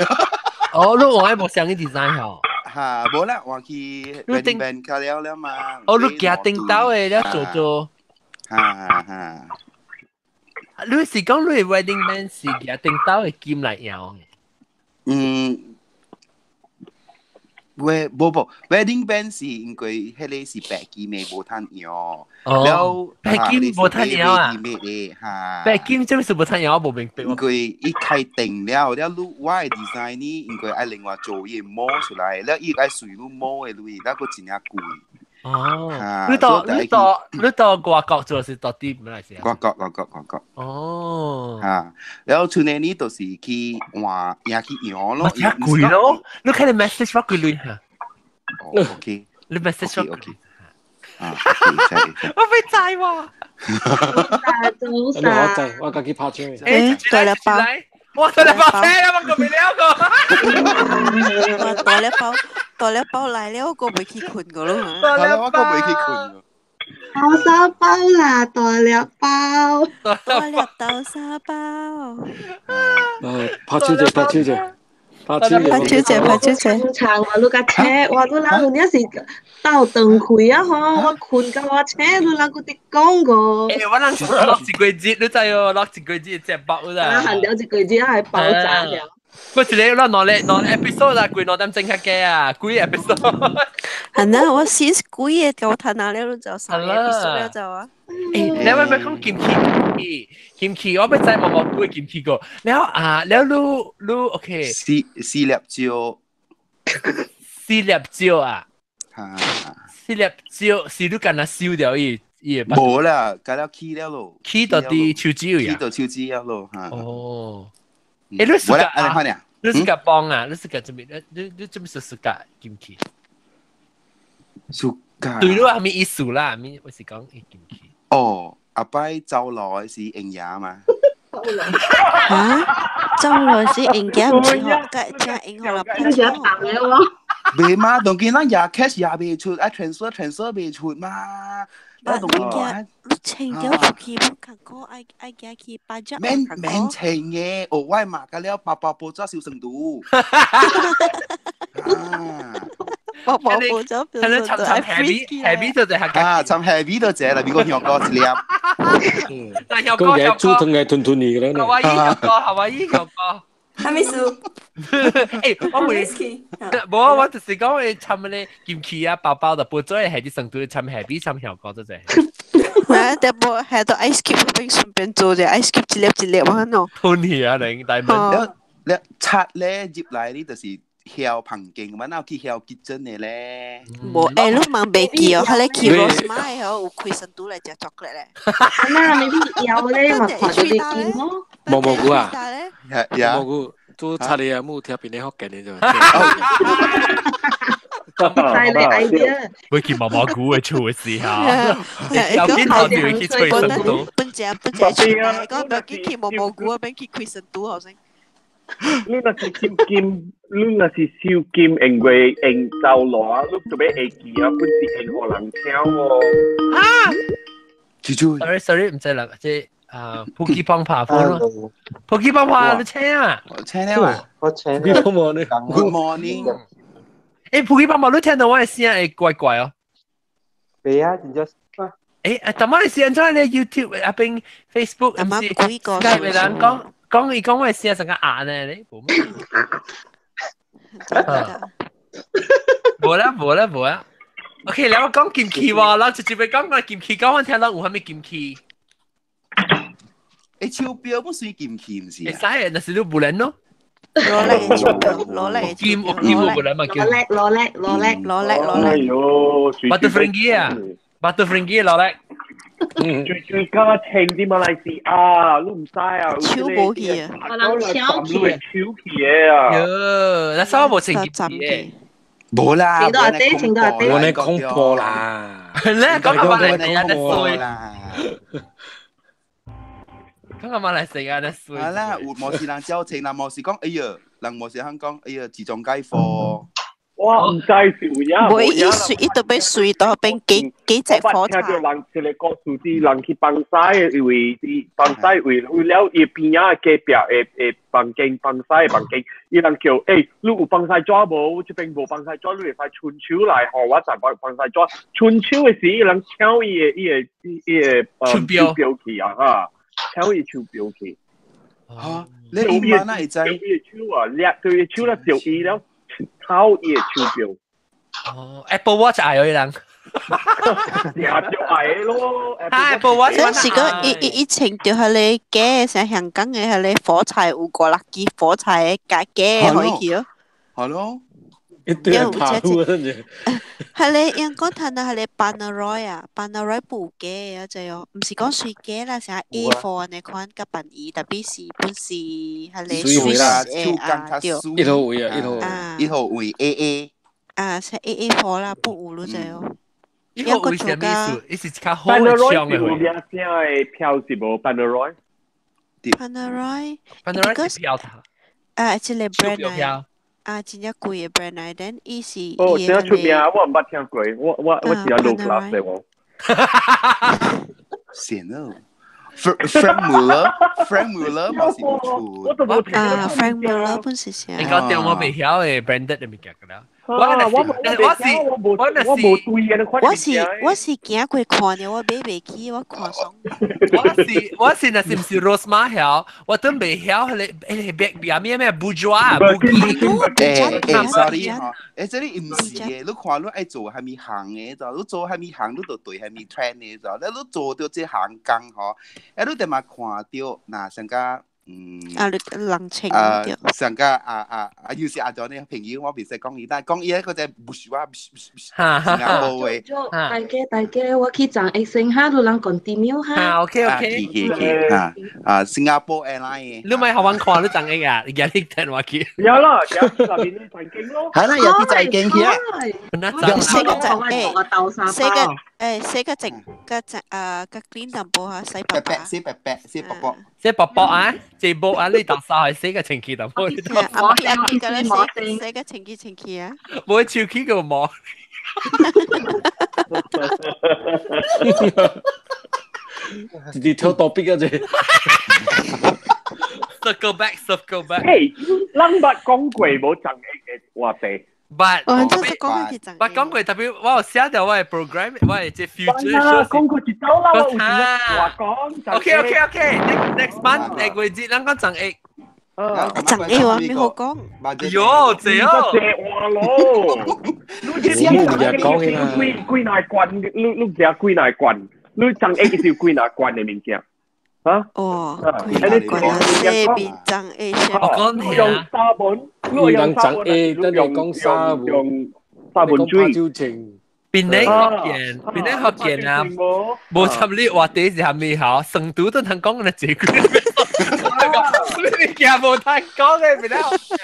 哦，你換無相個 design 吼？哈，無啦，換去 wedding band 個了了嘛。哦，你行頂頭的了做做。哈哈。你是講你 wedding band 是行頂頭的金來搖？嗯。喂，無無，wedding band 是因為彼個是白金的無通搖，了白金無通搖啊，白金這麼是無通搖，我無明白。因為伊開定了，了你我的 design 呢，因為愛另外做伊模出來，了伊愛隨你模的鐳，了閣真正貴。哦，你到你到你到外國做是到底馬來西亞？外國外國外國。哦，嚇！然後去年呢，就是去換，也去搖咯。真貴咯！你看你 message 我幾鐳嚇？OK，你 message 我 OK。啊，我未知喎。早晨，我知，我家己拍車。誒，大粒包，我大粒包車啦，我個未了個。我大粒包。大粒包來了，我袂去睏個咯。大粒包，我袂去睏。豆沙包啦，大粒包，大粒豆沙包。拍手者，拍手者，拍手者，拍手者，拍手者。長話你甲車，哇！你人有影是鬥斷開啊吼！我睏到我車，你人閣佇講個。欸，我人落一個月，你知哦，落一個月節目啦。啊，限了一個月還爆炸了。我一個咱兩個兩 episode 啊，規兩點鐘較加啊，幾 episode。係啦，我先幾個夠睇下了，就三個 episode 了就啊。欸，你要唔要講金器？金器，我欲知毛毛菇的金器個。了啊，了你你 OK。四四粒椒。四粒蕉啊，嚇，四粒蕉是你干那燒掉伊伊會無啦，改了起了咯，起到啲手指位啊，起到手指了咯嚇。哦，欸，你是無啦，按呢款爾，你是個幫啊？你是個做咩？你做咩是暑假金去？暑假對你係咩意思啦？咩我是講伊金去。哦，阿擺走來是營養嘛？嚇，走來是營養，唔是學個正營學啦。你是放的喎？袂嘛，當今咱也 cash 也袂出，啊 transfer transfer 袂出嘛。咱當今你清掉出去，冇看過，愛愛行去巴掌。免免清嘅，額外嘛，甲了包包報紙收成度。包包報紙係你尋尋 happy happy 就係啊，尋 happy 就這啦，美國香港一粒。但香港嘅煮湯嘅吞吞嚟嘅啦。夏威夷香港，夏威夷香港。係咪數？欸，我會，無我就是講會參咧金器啊，包包就報紙係啲成都參 happy 參香港就係。啊，但無係到 ice cube 邊順便做者 ice cube 一粒一粒啊喏。吞去啊，你大門。你拆咧入來，你就是曉房間，我哪有去曉 kitchen 的咧？無，欸，你問袂記哦，佢咧去 Rose 買哦，有開成都來食巧克力咧。那咪啲腰咧嘛，看到啲金咯。毛毛菇啊，毛毛菇做插你啊，冇聽邊啲福建的就。帶你 idea。會見毛毛菇嘅厝嘅時候，有邊頭就會去吹成都。本正本正出來，講唔要緊去毛毛菇啊，免去開成都好先。你若是燒金，你若是燒金，因為用走路，你特別會記啊，本是用予人聽喎。啊！Sorry sorry，唔知啦，這啊，普吉幫拍咯，普吉幫拍你請啊？請了啊！我請。普吉幫忙你。 Good morning。欸，普吉幫忙你聽到我的聲會怪怪哦。袂啊，真正。欸，啊，但我是按怎咧 YouTube 啊邊 Facebook，唔是，今日人講。講伊講我聲成個鴨呢，你無咩？無啦無啦無啦。OK，แล้ว我講金器喎，咱直接講個金器，講我聽到有啥物金器？欸，手錶不算金器，毋是？會使的，若是你無人咯。攞嚟手錶，攞嚟金金無人嘛？攞嚟攞嚟攞嚟攞嚟攞嚟。哎喲，Butterfinger 啊，Butterfinger 攞嚟。最最加聽啲馬來西亞，你唔知啊？超無去啊！我人超去，超去的啊！喲，那啥無穿金的？無啦，請到阿爹，請到阿爹，我咧恐怖啦！你講個馬來西亞的衰啦，講個馬來西亞的衰。啊啦，有無是人交情，人無是講，哎呀，人無是肯講，哎呀，自從解放。我毋知是有影，無伊隨伊都欲隨到變幾幾隻火柴。我聽著人一個故事，啲人去放屎，因為啲放屎為為了伊邊仔隔壁的的房間放屎的房間，伊人叫欸，你有放屎紙無？這邊無放屎紙，你會使伸手來，予我再放放屎紙。伸手的時，伊人搶伊的伊的伊的手錶去啊！哈，搶伊手錶去。嚇！你伊媽哪會知？伊的手啊，掠對伊手了，就伊了。偷伊的手錶。哦，Apple Watch 愛伊人。也就愛咯。 Apple Watch。嗰時個伊伊伊穿著彼个假，像香港的彼个火柴有五六支火柴的假假的去咯。係咯。一堆人拍路啊！彼个用講睇啊，彼个 Panerai 啊，Panerai 布假啊，就哦，毋是講水假啦，成 A4 按呢款較便宜，特別是本是彼个水啦，的啊，對，一號位啊，一號一號位 AA 啊，是 AA4 啦，不有咯就哦。一號位是啥物意思？伊是較好的槍的位。有名聲的票是無 Panerai。 Panerai。 Panerai 是票頭。啊，這个 brand 啊。啊，真正貴的 brand 來，但伊是哦，真出名，我毋捌聽過，我我我是阿 low class 的喎。善咯，Frank Muller，Frank Muller 嘛是有出。啊，Frank Muller 本是啥？你講對我袂曉的 branded 的物件個啦。我我我是我是我是我是行過看著，我買袂起，我看爽。我是我是若是毋是 Rosmah 曉，我都袂曉彼个彼个咩咩咩 bourgeois 布基。欸欸，sorry 吼，欸，這裡毋是的，你看你愛做啥物行的，就你做啥物行，你就對啥物 trend 的，就你做著這行工吼，欸，你得嘛看著，若像甲。嗯。啊，你人情啊對。上個啊啊啊，有時阿咗呢朋友，我袂使講伊，但係講伊咧，嗰隻不是話，哈哈哈，無嘅。大家大家，我去站 A 星哈，你人 continue 哈。啊，OK OK。去去去啊啊，新加坡 airline 你咪學揾看你站 A 啊？而家你聽我去。有啦，有那邊啲財經咯。係啦，有啲財經去啊。那四個就誒，四個誒，四個淨個淨啊個 clean 淡薄嚇，洗白白，洗白白，洗白白，洗白白啊，這波啊，你當沙係洗個清氣淡薄。阿咪阿咪個咧洗洗個清氣清氣啊。冇手氣個毛。直接跳 topic 啊！這 Circle back, circle back。嘿，咱捌講過無贈嘅話題。 But 我真係講起贈。 But 講過特別，我有寫到我嘅 program，我嘅這 future 啦，講過一周啦，我有一話講。 OK OK OK，next month 下個月咱講贈益。贈益我咩好講？哎喲，這哦。這話咯。你這講幾幾大罐？你你食幾大罐？你贈益是幾大罐的物件？啊？哦，幾大罐啊？四邊贈益。我講用沙本，你人贈益，等你講沙本，用沙本水。邊個福建？邊個福建啊？無插你話題是蝦米好？成都都通講嘅這句，你物件無通講嘅，邊個福建？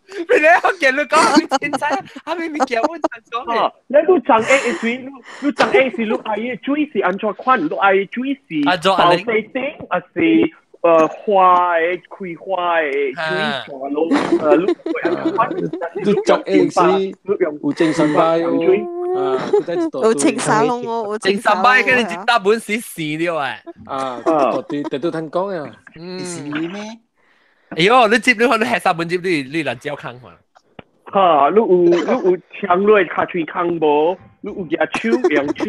邊個福建？你講蝦米凊彩？蝦米物件無通講嘅？你你贈益的水，你你贈益是你愛的水是按怎款？你愛的水是包西丁，還是花的開花的水全攏你會按怎款？你贈益是有精神擺哦。啊，有情沙龍哦，有情沙擺，佢哋一大本是死了啊！啊，對對，都聽講啊。嗯，是咩？哎喲，你接你看你吃三本接你你難招坑嘛？哈，你有你有搶落跤喙空無？你有舉手用手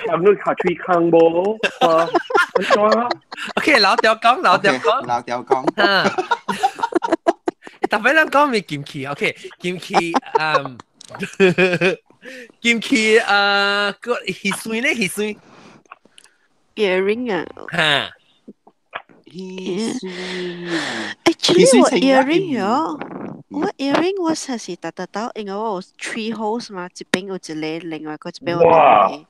搶落跤喙空無？啊，安怎？OK，老屌講，老屌講，老屌講。特別咱講咪金器，OK，金器，嗯。金器啊，個翕水咧，翕水。 Earring 啊。嚇。翕水。 Actually 我 earring 喲，我 earring 我實是特特到，因為我有 three holes 嘛，一邊有一個，另外個一邊有兩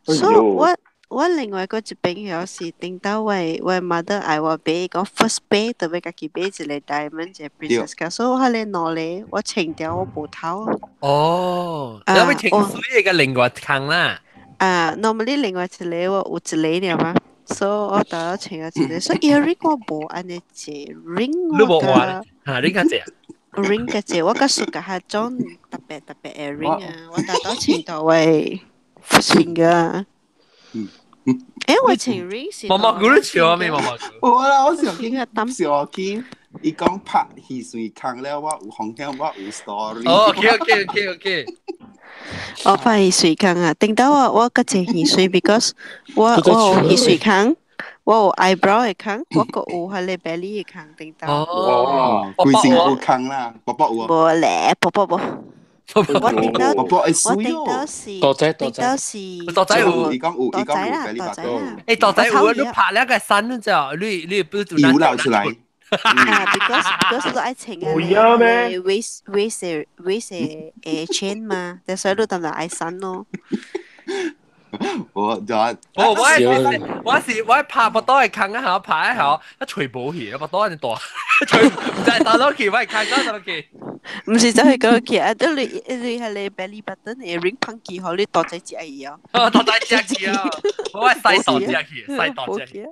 個。所以我我另外個一邊喲是頂到我我 mother 愛我買講 first 買，就欲家己買一個 diamond 一個 princess 卡，所以我彼個兩個我穿掉我無頭。哦，你欲穿水個另外坑啦。啊，normally 另外一個我有一個爾嘛，所以我特穿咗一個，所以 earring 我無按呢隻 ring 你無換嚇？你較濟？ring 較濟，我較屬較彼種特別特別的 ring 啊，我特多穿到位 first finger。誒，我穿 ring 是。毛毛菇你笑咩？毛毛菇。無啦，我上見上見，伊講拍戲水坑了，我有風險，我有 story。哦，OK OK OK OK。我拍戲水坑啊，頂到我我較濟戲水，because 我我有戲水坑，我有 eyebrow 的坑，我閣有彼个 belly 的坑，頂到。哦，規身有坑啦，伯伯有。無咧，伯伯無。我頂到，伯伯會我頂到是，多仔頂到是，多仔有，伊講有，伊講有，多仔啦。誒，多仔有，你拍兩個山就，你你不是有流出來。啊，because 都愛穿啊，waist waist waist 誒 chain 嘛，但所以你當然愛刪咯。我就我我我是我拍腹肚會空啊，拍一下，一隨無去，腹肚按呢大，隨毋知倒落去，我會空到倒落去。毋是走去嗰去，啊！都你你係你 belly button 嘅 ring 碰起，予你大仔食伊哦。哦，大仔食去啊！我係細大隻去，細大隻去。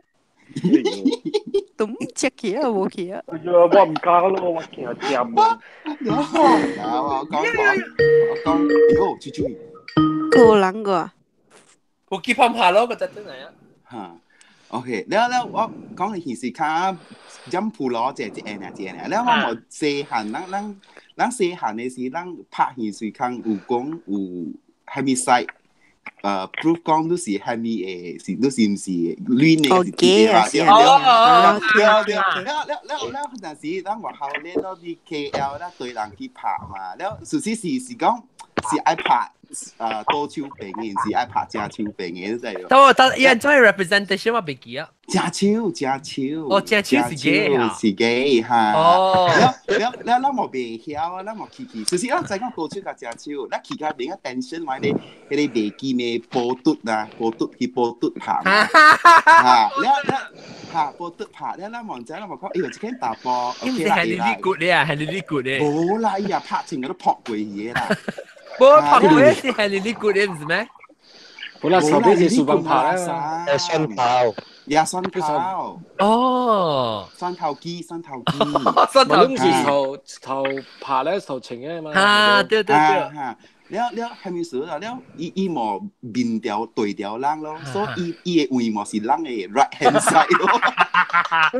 都唔食去啊，無去啊！哎呀，我毋敢咯，我驚食無。啊！我講我講，喲，注注意。個人個。有幾碰下咯，個隻真係啊。嚇，OK，了了我講你顯示卡飲普羅這一個爾一個爾，了我無細漢，咱咱咱細漢的時，咱拍顯示卡有講有蝦米 site，proof 講你是蝦米的，是你是毋是戀的，是對啦，對對對對，了了了了，但是咱外口咧到佇 KL 咱對人去拍嘛，了事實是是講。是愛拍啊多手邊嘅，是愛拍正手邊嘅，真係。但我但伊做 representation 我未記啊。正手正手。哦，正手是假啊。是假哈。哦。了了了，咱無袂曉啊，咱無去去。其實咱知講多手佮正手，咱去較免啊 tension 嘛，迄個迄個袂記的波嘟啊，波嘟去波嘟拍。哈，了了哈，波嘟拍了，咱望知，咱無講，哎呦，這間大波。伊毋是係你啲骨咧啊，係你啲骨咧。無啦，伊也拍成個都撲過去啦。無拍過是係你啲骨咧，毋是咩？本來手邊是書房拍啦，誒，蒜頭，也蒜頭。哦，蒜頭機，蒜頭機。蒜頭機。是頭頭拍咧，頭前嘅嘛。啊，對對對。了了，係咪事啦？了，伊伊無面條對條人咯，所以伊伊的位無是人的 right hand side 咯。了，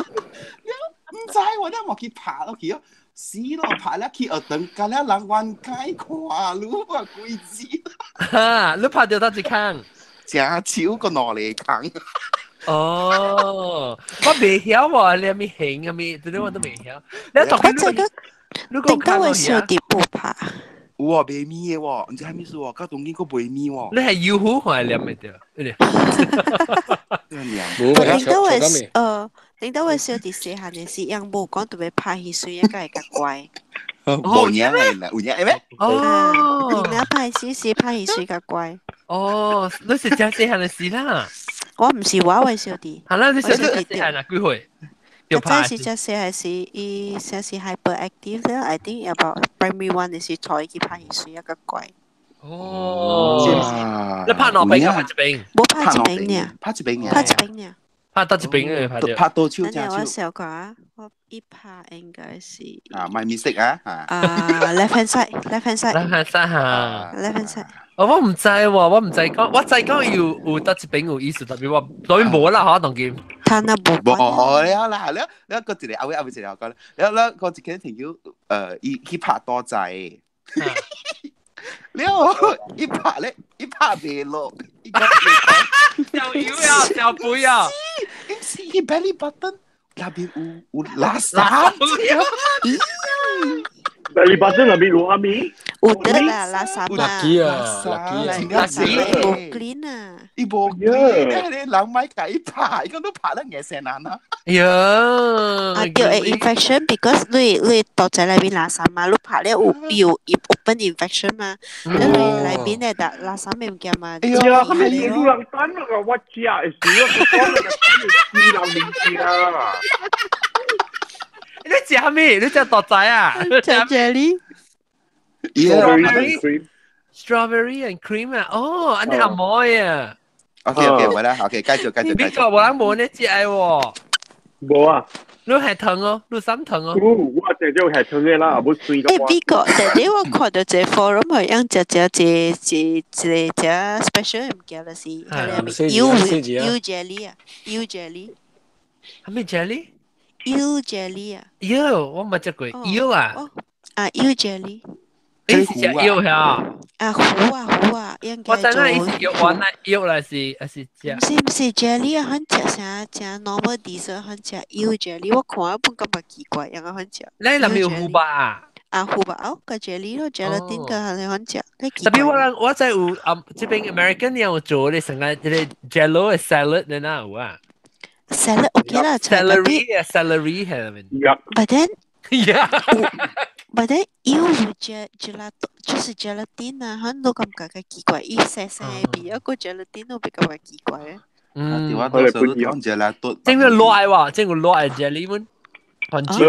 毋知我了無去拍落去哦，死咯拍了去學堂，甲了人冤開看你啊，鬼子。哈，你拍到倒一空？正手個兩個空。哦，我未曉喎，你咪型啊咪，這啲我都未曉。你讀我這個頂到會小弟不拍。有哦，袂咪的喎，毋知啥物事喎，到當今閣袂咪喎。你係要好還係念咪對？頂到會頂到會小弟細漢的時，樣無講特別拍戲，所以應該會較乖。無影的啦，有影的咩？哦，你拍戲時拍戲水較乖。哦，你是真細漢的時啦。我毋是我的小弟。係啦，你小弟細漢啊幾歲？較早時才細漢時，伊先是 hyperactive 了，I think about primary one 的時，帶伊去拍戲水也較乖。哦，你拍兩邊定拍一邊？無拍一邊爾，拍一邊爾，拍一邊爾。拍倒一邊嘅拍拍多手正手。我小看，我一拍應該是。啊，賣 mistake 啊！啊，left hand side，left hand side。 left hand side 嚇。 left hand side。哦，我毋知喎，我毋知講，我知講有有倒一邊有意思，特別我當然無啦，嗬，當今。他那無無了啦，了了，個一個後尾後尾一個講，了了個一個朋友，伊去拍多仔，了一拍咧，一拍袂落，伊講小油啊，小肥啊，伊是伊 belly button 那邊有有垃圾，belly button 那邊有啥物？有得啦，垃圾嘛，垃圾啊，垃圾，無 clean 啊，伊無 clean，你人莫共伊拍，伊講你拍得硬生難啊。呀，啊對，會 infection because 你你肚仔內面垃圾嘛，你拍了有有 open infection 嘛，你內面的垃圾物件嘛。哎呀，係咪你人等啊？我食的時，我講那個雞人物件。你食咩？你食肚仔啊？食 jelly。 Strawberry strawberry and cream 啊！哦，按呢阿妹啊。 OK OK，冇啦，OK，繼續繼續。美國無人無呢隻喎。無啊。你係糖哦，你三糖哦。我食咗係糖的啦，無酸個。欸，美國，但係我看到這 forum 係樣食食這這這這 special 物件就是，U U jelly 啊，U jelly。係咩 jelly？ U jelly 啊。 U，我冇食過 U 啊。啊，U jelly。你是食藥嚇？啊，糊啊糊啊，應該我知影伊是藥丸啊，藥來是還是食？毋是毋是 jelly 啊，很食啥食 normal dessert 很食有 jelly，我看啊本感覺奇怪，樣啊很食。你那邊有糊吧？啊，啊糊吧哦，個 jelly 咯，gelatin 個係很食。特別我人我知有啊，這邊 American 有做咧成個這個 jello 的 salad 你哪有啊？salad OK 啦，celery 啊，celery 係咪？But then yeah。 But then 有 gelato 就是 gelatin 啊，很多感覺較奇怪，伊細細比一個 gelatin 都比較奇怪啊。嗯，我多數都講 gelato。這個落來喎，這個落來 jelly 們，很少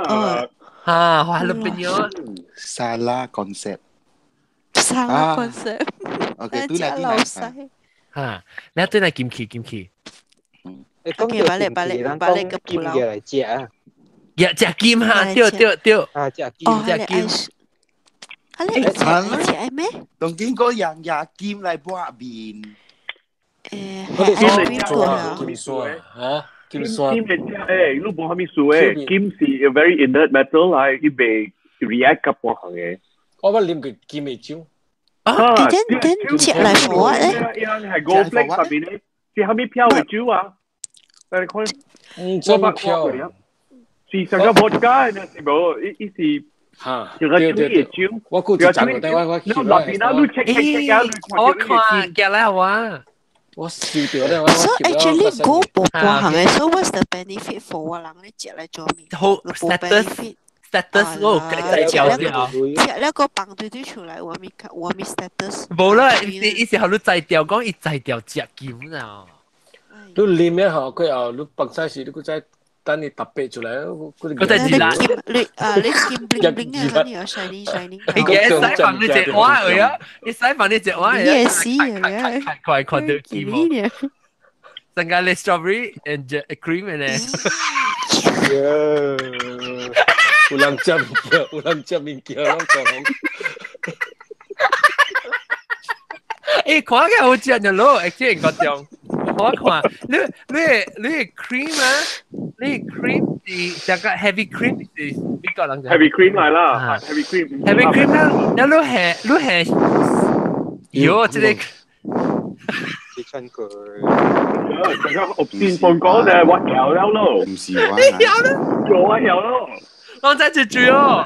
啊。啊，我喺度變咗。沙拉 concept。沙拉 concept。 OK，對啦對啦。嚇，你對來金氣金氣。 OK，把你把你把你個金嘅來食啊。食食金哈，對對對。啊，食金，食金。啊，你食咩？當今個人也金來抹面。誒，我哋先嚟做啊，金沙啊，金沙。金係食誒，你無蝦米事誒，金是 a very inert metal 來，伊袂 react 甲半項嘅。我捌啉過金的酒。啊，等等食來火咧。係 gold flake 上面咧，是蝦米飄的酒啊？你看，嗯，這麼飄。是上個 vodka 呢？是無？伊伊是嚇，就個水嘅酒，我估一陣個，我你內邊啊，你 check check check 啊，我看夾來好啊。我笑掉咧，我 So actually 我無半項嘅，so what's the benefit for 我人咧食來做咩？好 status status 我有介紹掉。食了個放對對出來，我咪我咪 status。無啦，伊是予你摘掉，講伊摘掉食金啊。你啉了後，過後你放屎時，你閣再等伊特別出來，佢再熱啦。你啊，你金 bling bling 啊，你又 shining shining。你嘅洗飯你隻碗嚟啊！你洗飯你隻碗嚟啊！也是啊，快看到金哦！成個你 strawberry and cream 咧。有人食物件，有人食物件，攏講。欸，看起來好食呢咯，會見個中。我看，你 cream 啊，你 cream 是這個 heavy cream 是美國人 heavy cream 來啦，heavy cream heavy cream 啦，你你係，喲，這個。切親佢。這個我先放講就我曉了咯，唔是我。你曉了？我曉咯。我在這住哦，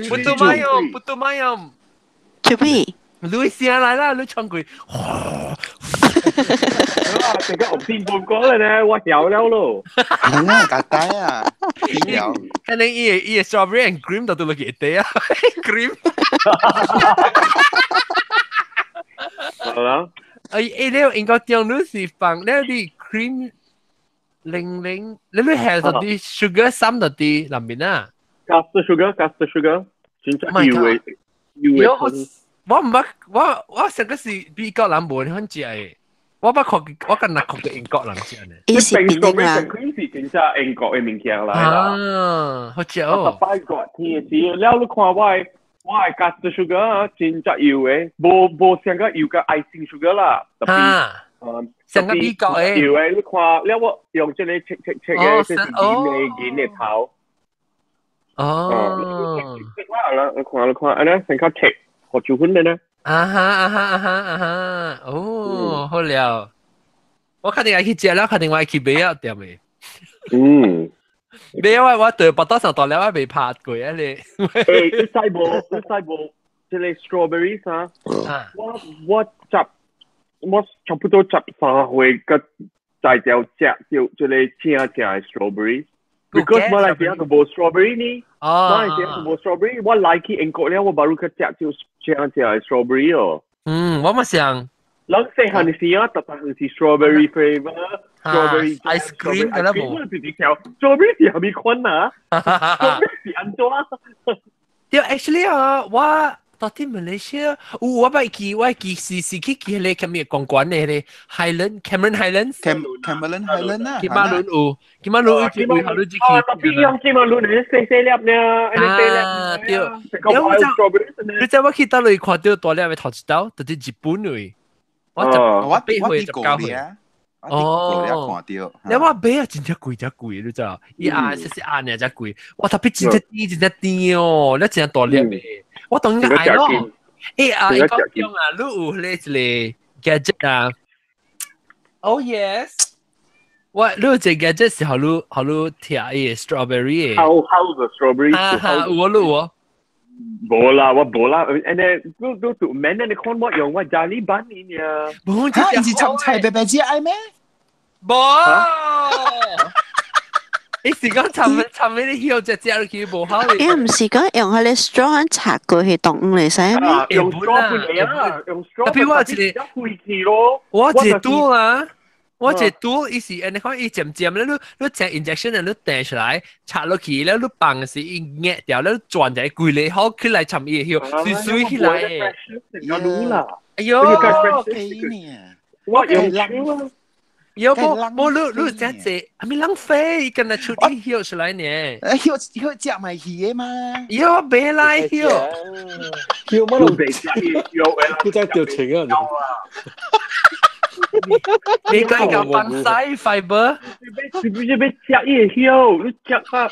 不都買用，不都買用。做咩？你先來啦，你唱過。這個我先放講咧，我曉了咯。係啊，夾帶啊，曉。可能伊 strawberry and cream 都落去一啊，cream。好啦。哎哎，你應該將你是放你啲 cream 零零，你係嗰啲 sugar 三嗰啲裏面啊。 Caster sugar，caster sugar，真正油的油的。我毋捌，我上個是美國人無肯食的，我捌看，我敢若看過英國人食呢。伊是邊個人？ cream 是真正英國的物件來啦。啊，好食哦。我十擺個天時，了你看我的 caster sugar 真正油的，無像個油個 icing sugar 啦。啊。成個美國的。油的，你看了我用這個切切切的，這是銀的銀的頭。哦。你看你看，按呢成較切。學住款的呢？啊哈啊哈啊哈啊哈！哦，好了，我肯定愛去食了，肯定我愛去買啊店的。嗯，買我對腹肚上大了，我未拍過啊你。欸，你知無？你知無？這個 strawberry 啥？我差不多13歲個在條食到這個正正的 strawberry。Because 馬來西亞都無 strawberry 呢，馬來西亞都無 strawberry，我來去英國了，我baru 去食到正正的 strawberry 哦。嗯，我嘛想。人細漢的時啊，特別是 strawberry flavor，strawberry ice cream 㗎啦無。 strawberry 是蝦米款啊？strawberry 是按怎？對，actually 啊，我到底馬來西亞，有我捌去，我記是去去迄個啥物公館的迄個 Highland Cameron Highlands。 Cameron Highland 啊。金馬倫有，金馬倫有一位好你去。啊，特別用金馬倫，你細細粒呢，啊，對。你知我去到裡看到大粒的頭一道，就是日本位。我18歲19歲。哦，你我買啊，真正貴，真貴，你知道？伊啊，是是啊，爾才貴。我特別真正甜，真正甜哦，你真大粒的。我當然愛咯。欸啊，伊講講啊，你有迄個 gadget 啊？Oh yes，我你有一個 gadget 是予你拆伊個 strawberry 的。 How the strawberry？哈哈，有啊，你有啊。無啦，我無啦，按呢，你都免按呢看我用我家裡辦呢呀。無，哈，伊是參菜白白食愛咩？無，伊是講參參嗰啲葉只食落去無好。伊毋是講用彼個 straw 插過去動物會使咩？用 straw 本啊，用 straw。特別我一個，我一個拄啊。我一拄伊是按呢看伊漸漸咧，你食 injection 咧，你掟出來插落去咧，你放時伊壓掉咧，轉一個規個好起來參伊個葉，水水起來的。哎喲，我用手。有無無你你真濟，係咪浪費？伊敢若出啲葉出來呢？葉葉食咪魚的嘛？葉袂來葉，葉乜都袂食葉，佢真係掉情啊！你講個放晒 fiber，你要食伊個葉，你食啊！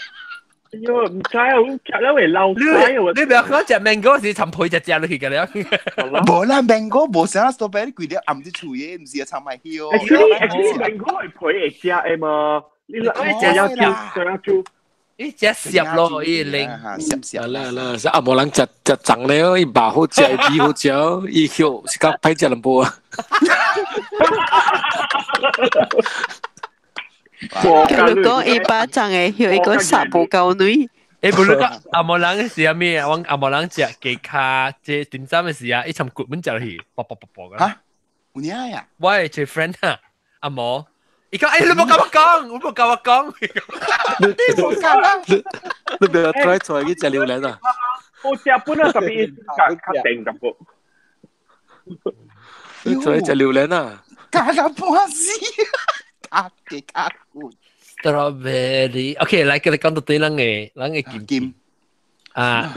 哎喲，毋知啊，你食了會老屎啊！你不要講食 mango 是尋皮就食落去㗎了。無啦，mango 無啥 strawberry 規粒暗佇厝的，毋是啊，參埋葉。 Actually，mango 係皮會食的嘛？你來食了煮，食了煮。伊食澀咯，伊零。澀澀。啦啦，是阿無人食食髒了，伊肉好食，魚好食，伊肉是較歹食淡薄啊。假如講伊巴掌的肉，伊個殺無夠女。欸，無你講阿毛人是啥物啊？阮阿毛人食雞跤，這點心的時啊，伊從骨本食落去，啵啵啵啵個。嚇？有影呀？我的一個 friend 啊，阿毛，伊講，欸，你無共我講，你無共我講。你無講啊？你不要 try 出來去食榴蓮啊！我食本啊，特別較較定淡薄。你出來食榴蓮啊？加到半死，加雞加骨。 Strawberry，OK，來，叫你講到對人嘅，人嘅金金啊，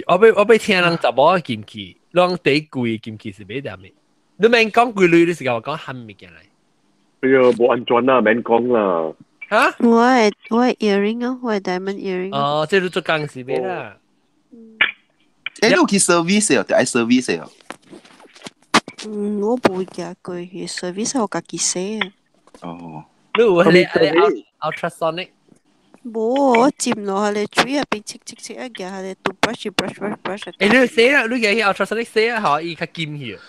我欲聽人查某嘅金器，人第貴嘅金器是買啥物？你免講幾類，你是共我講含物件來。哎呀，無安全啦，免講啦。嚇？我的 earring 哦，我的 diamond earring。哦，這你做工是買啦。欸，你有去 service 哦？著愛 service 哦？嗯，我無行過去 service，我家己洗啊。哦。你有彼個 ultrasonic？無，我浸落彼个水入邊，切切切啊，行彼個 toothbrush brush brush brush。欸，你洗啊，你行去 ultrasonic 洗啊，吼，伊較金去。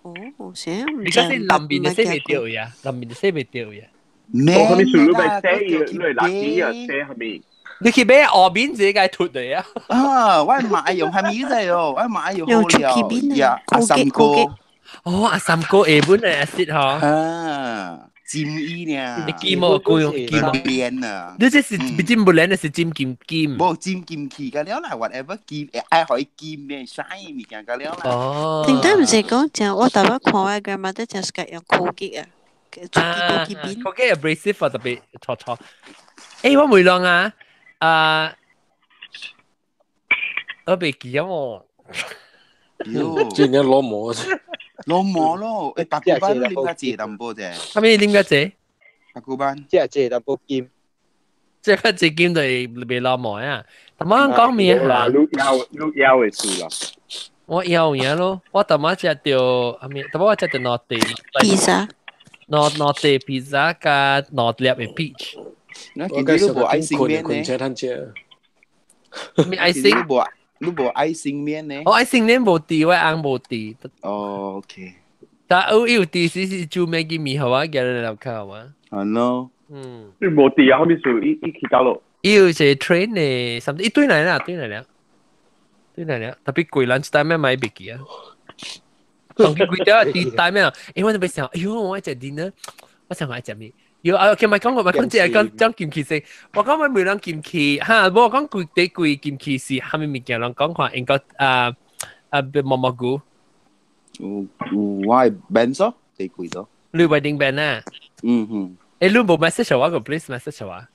哦，啥？你講是南邊的洗袂著呀，南邊的洗袂著呀。咩？我啥物事你欲洗，你垃圾啊，洗啥物？你去買外面這個脫的呀？啊，我媽用啥物仔哦？我媽用好了呀，阿三哥。哦，阿三哥下本的阿雪吼。啊。金衣呢？你金毛夠用金毛鏈啊！你這是金不鏈，是金金金。無金金氣個了啦，whatever 金，愛予伊金的 shine 物件個了啦。哦。頂對毋是講正，我逐擺看我 grandmother 正是用 Colgate 啊，啊，Colgate abrasive 啊，特別錯錯。欸，我問人啊，啊，我袂記啊喎。喲，這人攞毛。老毛咯，欸，白骨斑啉較濟淡薄啫。啥物啉較濟？白骨斑。食濟淡薄金。食較濟金就會袂老毛啊。頭仔講咩啊？你腰你腰的事啦。我腰有影咯，我頭仔食著啥物？頭仔我食著兩塊。披薩。兩塊披薩加兩粒的 peach。我今日無愛心麵呢？咩愛心？你無愛心麵呢？我愛心麵無佇，我翁無佇。哦，OK。但有伊有佇時是煮麵嘅麵，予我寄來樓跤啊。係咯。嗯。你無佇啊？啥物事？伊伊去倒咯？伊有一個 train 的，啥物？伊對來啦，對來了，對來了。特別貴，lunch time 咩買袂記啊。當佢貴掉佇 time 啊，因為我特別想，哎喲，我愛食 dinner，我想愛食咩？有啊，佢咪講過，咪講這個講講金器先。我講我每人金器哈，無講貴第貴金器是蝦米物件？人講看應該啊啊毛毛菇。有有我的 band 咯，第貴咯。你 wedding band 啊？嗯哼。欸，你無 message 我個 please message 我。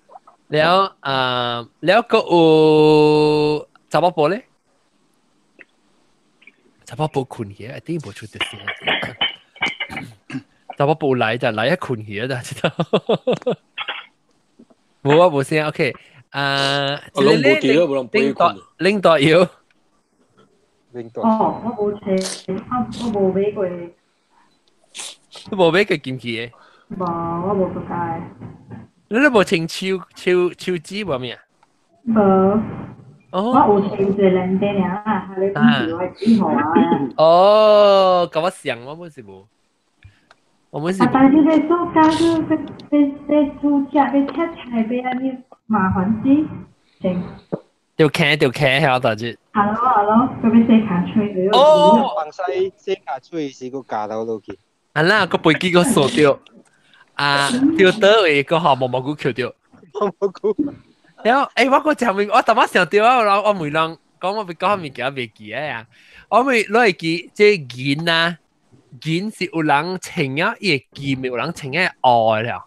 了啊，了個有查某婆咧？查某婆睏去，一定無出得聲。查某婆來就來一睏去啊，知道？無啊，無聲，OK。啊，我攏無佇咯，無人陪困。領導要。領導。哦，我無揣，我無買過。你無買過金器的？無，我無國家的。你都無穿手手手指無咩？無。哦。我有穿一個鏈帶爾啊，彼個是我指予我的。哦，佮我像，我本是無。我們是。啊，但是欲做家去欲欲欲煮食，欲切菜，欲按呢麻煩死，成。就徛就徛曉得就。係咯係咯，佢欲洗跤喙。哦。放西洗跤喙時，閣咬到落去。啊啦，個飛機閣掃著，啊，著倒位閣予毛毛菇抾著。毛毛菇。然後，欸，我閣食物，我頭仔想著啊，我我問人講我欲講物件袂記得啊，我咪攞會記這銀啊。銀是有人穿啊，伊會金，有人穿啊黑了。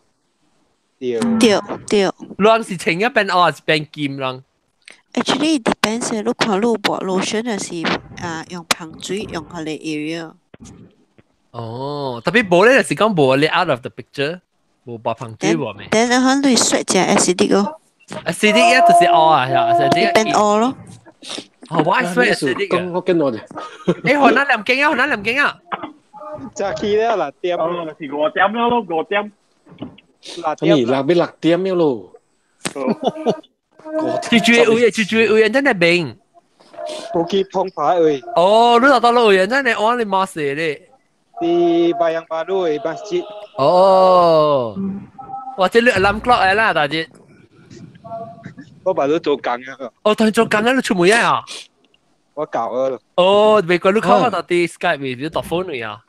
對對對。人是穿啊變黑，還是變金人？ Actually depends，你看你有抹 lotion 還是啊用香水用彼个 area。哦，特別無咧，就是講無你 out of the picture，無抹香水無咩？等下你 sweat 只 acidic 哦。 acidic 一就是黑啊，係 acidic 變黑咯。哦，我愛 sweat acidic 講我跟我啫。欸，河南南京啊，河南南京啊。早起了六點，是5點了咯，5點。六點六欲6點了咯。住住位，住住位，真係明。冇去碰牌位。哦，你到到位，真係我你冇事咧。伫 Bayang Baru 的 masjid。哦，哇！這你 alarm clock 嚟啦，大姐。我把你做工啊。哦，同做工啊，你出門啊？我搞啊。哦，美國你考我到啲 Skype 你打 phone 嚟啊？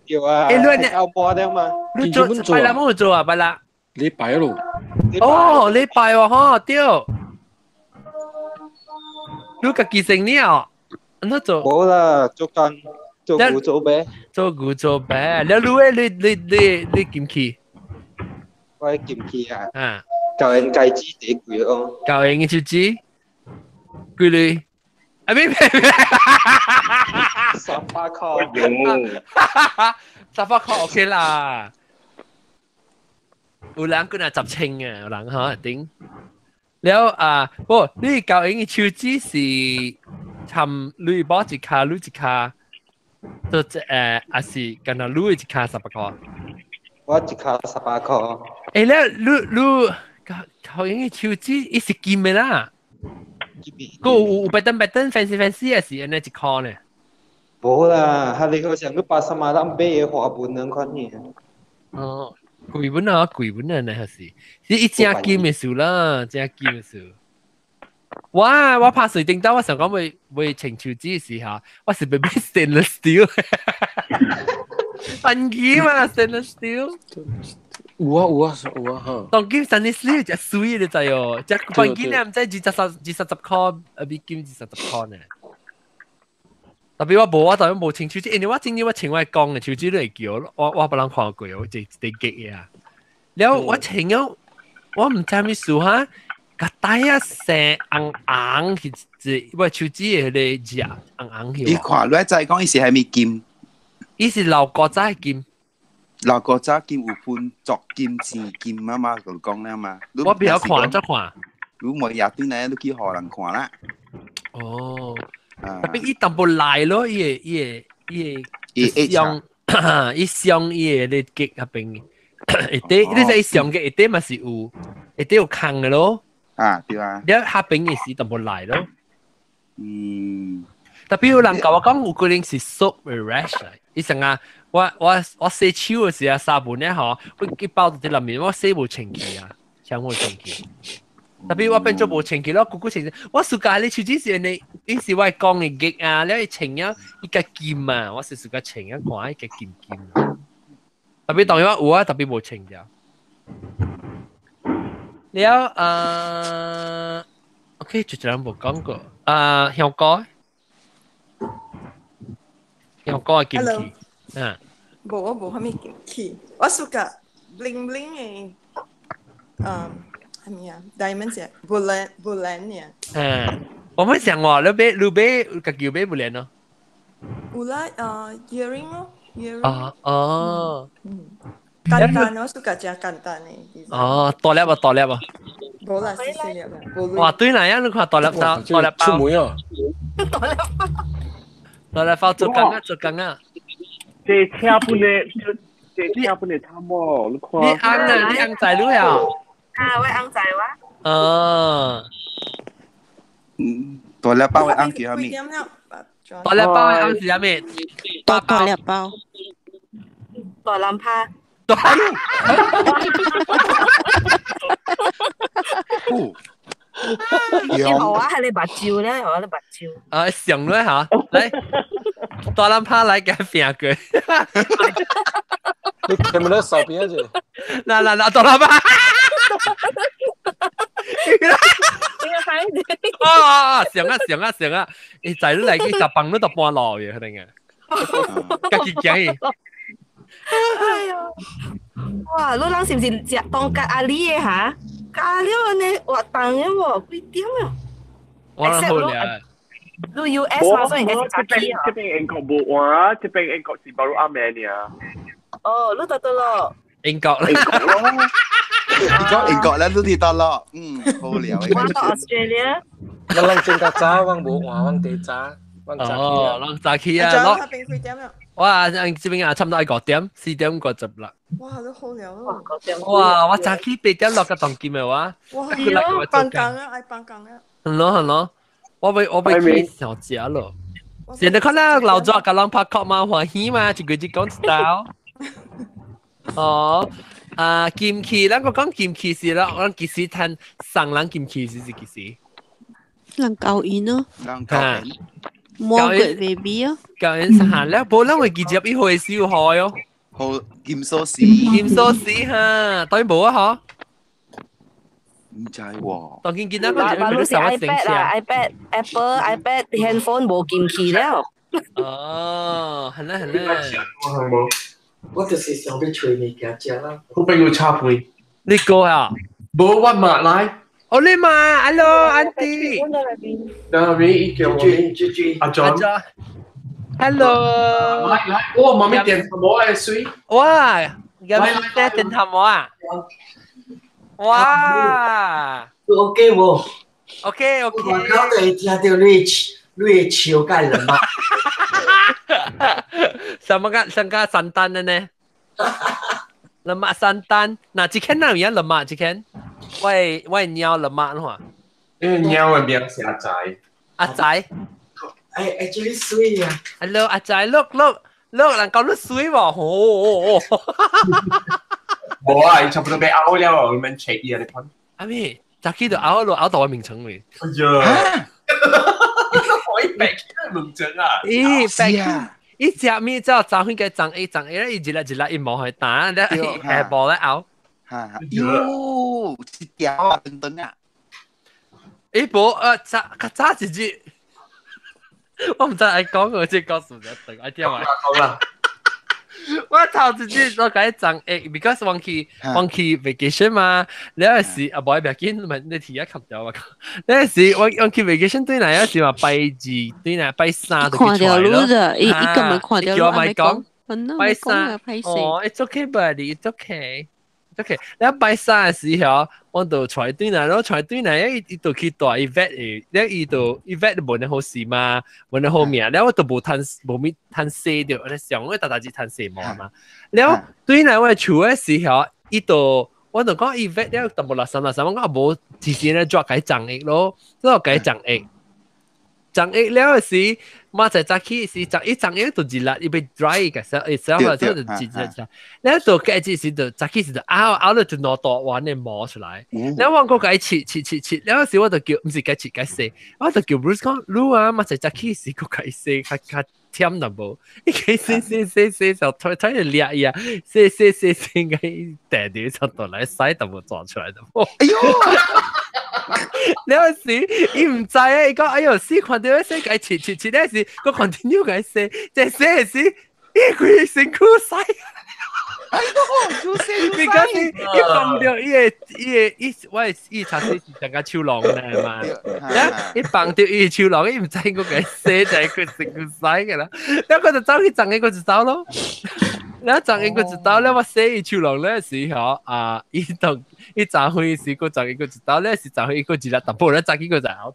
有啊。誒，你拗波的嘛？你做拜啦冇做啊？拜啦。禮拜咯。哦，禮拜喎，嗬，對。你家己成呢啊？你做？冇啦，做工。做牛做咩？做牛做咩？你你你你你金器？我金器啊！啊，舊人戒指幾貴哦？舊人嘅手指幾鐳？啊咩咩？300塊。300塊 OK 啦。有人佢若10千啊，有人嚇頂。了啊，不，你舊人嘅手指是含你包一卡，你一卡。就誒，還是敢若你一卡18塊。我一卡18塊。欸，你你頭先嘅手指，伊是金的啦。個有白燈白燈 fancy fancy 還是按呢一塊呢？無啦，哈你好像去巴沙馬咱買的花紋兩款爾。哦，貴本啊，貴本啊，那還是是伊正金的數啦，正金的數。我拍水頂刀，我想講會會穿手指的時候，我是欲買 stainless steel，笨機嘛 stainless steel。有啊有啊有啊嚇。當今 stainless steel 真水你知哦，這笨機你毋知23、20塊，啊比金20塊呢。特別我無我當然無穿手指，因為我真正我穿我講的手指都會叫，我別人看過，我一一個啊。了我穿咗，我毋知啥物事哈。個帶啊生紅紅是我手指的迄個字紅紅去。你看，你知講伊是蝦米金？伊是老古早的金。老古早金有分足金、錢金啊嘛，就講了嘛。我比較看，怎看？你無夜對來，你去予人看啦。哦。特別伊淡薄來咯，伊個伊個伊個上，伊上伊個咧結那邊，下底你知伊上嘅下底嘛是有，下底有空的咯。啊，對啊。你下邊嘅時淡薄來咯。嗯。特別有人共我講，有可能是 soap rash 伊成啊，我洗手嘅時啊，紗布呢吼，我去包佇內面，我洗無清氣啊，啥無清氣。特別我變做無清氣咯，久久清。我暑假你手指是呢，伊是我講嘅熱啊，了伊穿啊，伊較金啊，我是暑假穿啊，看伊較金金。特別當然我有啊，特別無穿掉。了啊，OK，就這樣無講過。啊，香港，香港嘅金器，啊，無我無啥物金器，我暑假 bling bling 嘅，嗯，啥物啊，diamond 只，布蘭布蘭爾。嗯，我們想話你買你買家己買布蘭咯。有啦，earring 咯，earring。啊哦。嗯。簡單，我暑假真簡單的。哦，大粒啊，大粒啊！無啦，細細粒啦，無。哇，對啦，你看大粒包，大粒包。出門啊！大粒包。大粒包做工啊，做工啊！這車本的，這車本的慘哦，你看。你翁啊，你翁仔女啊？啊，我翁仔我。哦。嗯，大粒包的翁叫啥物？大粒包的翁是啥物？大粒包。大蓝趴。你予我係你目睭咧，予我你目睭。啊，上咧嚇，來，大藍趴來給拼過。你睇唔到手邊啫？嗱嗱嗱，大藍趴。啊，上啊上啊上啊！伊仔你來去食飯，你都搬路嘅可能啊。家己行。哎呦！哇，你人是毋是食當咖喱的哈？咖喱安呢活動的喎，幾點啊？我好咧。你 US 嘛，所以應該是早起啊。這邊英國無換啊，這邊英國是巴魯阿美爾。哦，你到倒咯？英國啦。英國咧，你佇倒咯？嗯，好料。我到 Australia。我人真較早，我無換，我第早，我早起。哦，人早起啊。那邊幾點啊？哇！這邊啊，差唔多5點，4點50啦。哇，都好了咯。哇！我早起8點落個當機嘅話，哇！放工啊，愛放工啊。係咯係咯，我欲去上食咯。現在看啦，老早甲人拍殼嘛，歡喜嘛，一個一講一道。哦，啊，金器，咱個講金器是啦，我幾時趁送人金器是幾時？人教因咯。人教因。魔鬼 baby 哦。教因行了，無咱會直接伊回收好喲。好金鎖匙。金鎖匙哈，當然無啊嗬。唔知喎。當見見到個個是 iPad 啦，iPad、Apple、iPad、handphone 無金器了。哦，係啦係啦。我就是想欲揣物件食啦。好朋友插杯。你過啊？無我嘛來。哦，你嘛，Hello，Auntie。那邊伊叫我阿 John。 Hello。來來，我媽咪電頭毛來水。哇，有咩電頭毛啊？哇！OK 無？OK OK。我剛才聽到你笑甲人嘛。什麼個什個 santan 的呢？lemak santan，嗱，這間哪有 lemak 這間？我貓 lemak 咯。因為貓的名是阿仔。阿仔。哎，這裡水啊！Hello，阿仔，look look look，人講你水喎，哦。無啊，伊差不多欲拗了，我們 check 伊啊，你看。阿妹，早起就拗咯，拗到我面層嚟。哎呀！我一白起來面層啊！咦，白起，伊食物之後，早起個長一長一，伊一粒一粒一毛去打，咧下晡咧拗。嚇！喲，一條啊，等等啊！伊無早較早一日，我毋知愛講我這講數字等，愛聽嘛？講啦。我頭一日我共伊講誒，because 我去 vacation 嘛，了時啊無愛別緊，咪你提一冚掉我講。了時我去 vacation 對來，時嘛拜二對來拜三就去出來咯。伊伊根本看著叫我咪講，拜三哦，it's okay buddy，it's okay。OK，了拜三的時候，我就揣對來咯，揣對來，伊伊就去帶伊 vet 的，了伊就伊 vet 無能好勢嘛，無能好命，了我就無趁無咪趁洗著，我上個大大只趁洗毛嘛。了對來我厝的時候，伊就我就講伊 vet 了淡薄垃圾垃圾，我講無直接咧抓共伊長液咯，所以共伊長液。長液了時，馬仔早起時，長一長液就熱啦，伊欲 dry 個時候，伊時候就熱熱熱。了就隔一時就早起時就拗拗了就攞大丸的毛出來。了我閣共伊切切切切，了時我就叫，毋是共切共洗，我就叫 Bruce 講，你啊，馬仔早起時閣共伊洗，較較忝淡薄。伊共洗洗洗洗就推推就掠伊啊，洗洗洗洗共伊掟佇就倒來洗淡薄抓出來淡薄。哎喲！了時伊毋知啊，伊講哎喲，死看著洗共切切切，了時閣 continue 共伊洗，這洗的時，伊規身軀洗。哎喲，就洗你講是伊放著伊的伊的伊，我的伊頭先是成個手籠咧嘛，伊放著伊的手籠，伊毋知閣共伊洗，就佢身軀洗個啦。了佢就走去髒伊，佢就走咯。了髒伊佢就走了，我洗伊手籠咧時候啊，伊當伊早起時，佢髒伊佢就走咧時早起佢一粒淡薄咧，早起佢就拗。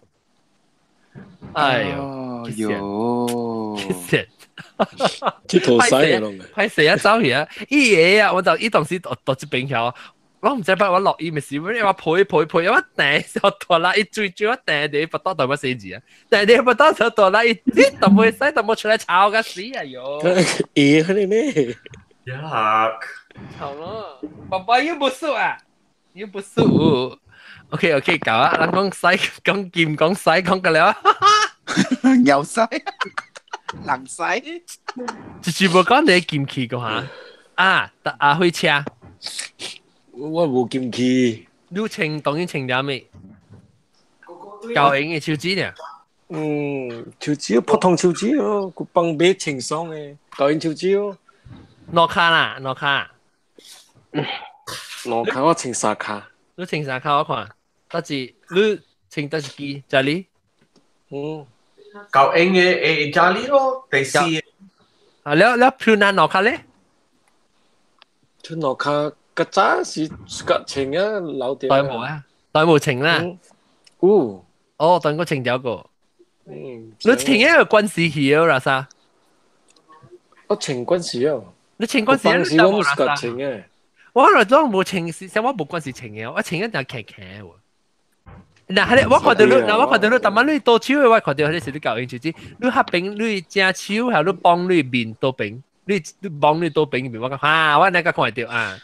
哎喲，喲，其實。佚佗使嘅攏。歹勢啊，走去啊！伊個啊，我就伊當時到到這邊曉，我毋知捌我落雨咪是，我抱伊抱伊抱伊，我掟小拖拉，伊追追我掟佇腹肚度我死字啊！掟佇腹肚就拖拉，伊伊都袂使，都無出來吵甲死啊喲！會可能咩？Yuck！吵咯，爸爸又不輸啊，又不輸。OK OK，搞啊！人講西講劍講西講個了，又西。人西，就全部講你劍氣個嚇啊！啊，開車，我無劍氣。你穿當然穿了未？夠型的手指呢？嗯，手指普通手指咯，佢幫買清爽的，夠型手指咯。攞卡啦，攞卡。攞卡我穿三卡。你穿三卡我看，得是你穿得是支？這裡？嗯。夠型的會家裡咯，第四。啊，了了，漂南攞卡咧？出攞卡，較早是較穿啊，老掉。對無啊？對無穿啦。有。哦，對我穿掉個。嗯。你穿一個軍事戲啦啥？我穿慣時哦。你穿慣時，你我唔是穿嘅。我來講無穿是，我無慣時穿嘅，我穿一定騎騎喎。嗱，係我看到你，嗱我看到你，逐擺你倒手嘅，我看到你是你教用手指，你合邊你正手，還你幫你面倒邊，你幫你倒邊面，我講哈，我那個看到啊，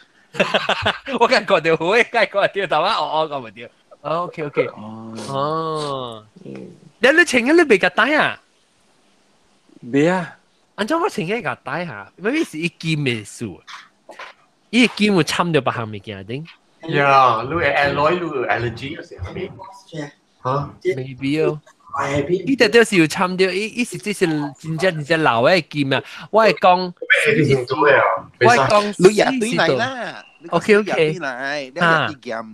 我敢看到，我敢看到，但我哦哦看唔到。OK OK，哦，你穿嘅你未夾帶啊？未啊？按怎我穿嘅夾帶嚇？maybe 是伊金嘅數，伊金有摻著別項物件頂。 呀，你會 alloy 你有 allergy 有時係咪？嚇，maybe 哦。伊特別是有摻著，伊伊實際是真正真正老的金啊！我會講，我會講，你也對來啦。 OK OK，對來，你也對劍，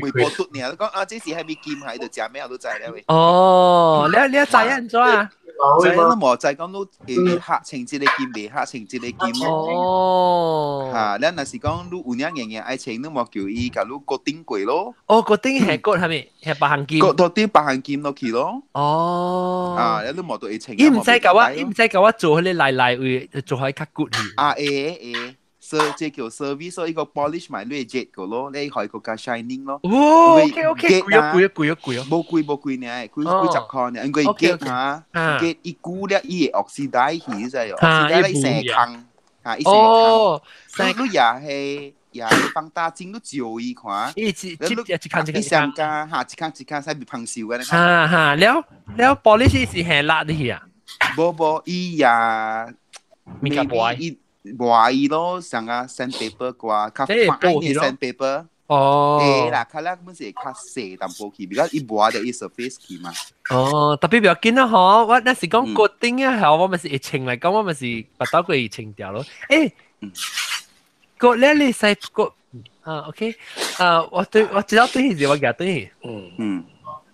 微波嘟呢？你講啊，這是係咪金喺度食咩？我都知啦喂。哦，你知按怎啊？知都無知講你會黑穿這個金，袂黑穿這個金咯。哦。嚇，你若是講你有影硬硬愛穿，你無叫伊共你固定過咯。哦，固定係骨係咪？係白行金。固到啲白行金落去咯。哦。啊，你無都會穿。伊毋使共我，伊毋使共我做彼個來來位，做彼較骨去。啊，會會。這叫 service 一個 polish 買你 jet 個咯，你可以個加 shining 咯。哦，OK OK，貴啊貴啊貴啊貴啊！無貴無貴呢，幾幾十塊呢，因為 jet 嚇，jet 一久了伊會 oxidize 去，知哦，oxidize 伊成空，嚇伊成空。你也係放大鏡，你照伊看，伊一一空一空，伊上加嚇一空一空，使變芳秀嘅。哈哈，了了 polish 是係辣的啊？無無，伊也物件無愛。磨伊咯，像啊 sandpaper 啩，較 fine 嘅 sandpaper。哦。會啦，較啦，本是較細淡薄去，比較伊磨著伊 surface 去嘛。哦，特別不要緊啦，嗬！我那是講固定啊，嗬，我咪是疫情嚟講，我咪是拔刀過疫情掉咯。誒，個咧你使個啊，OK，啊，我對我知道對是我夾對。嗯嗯。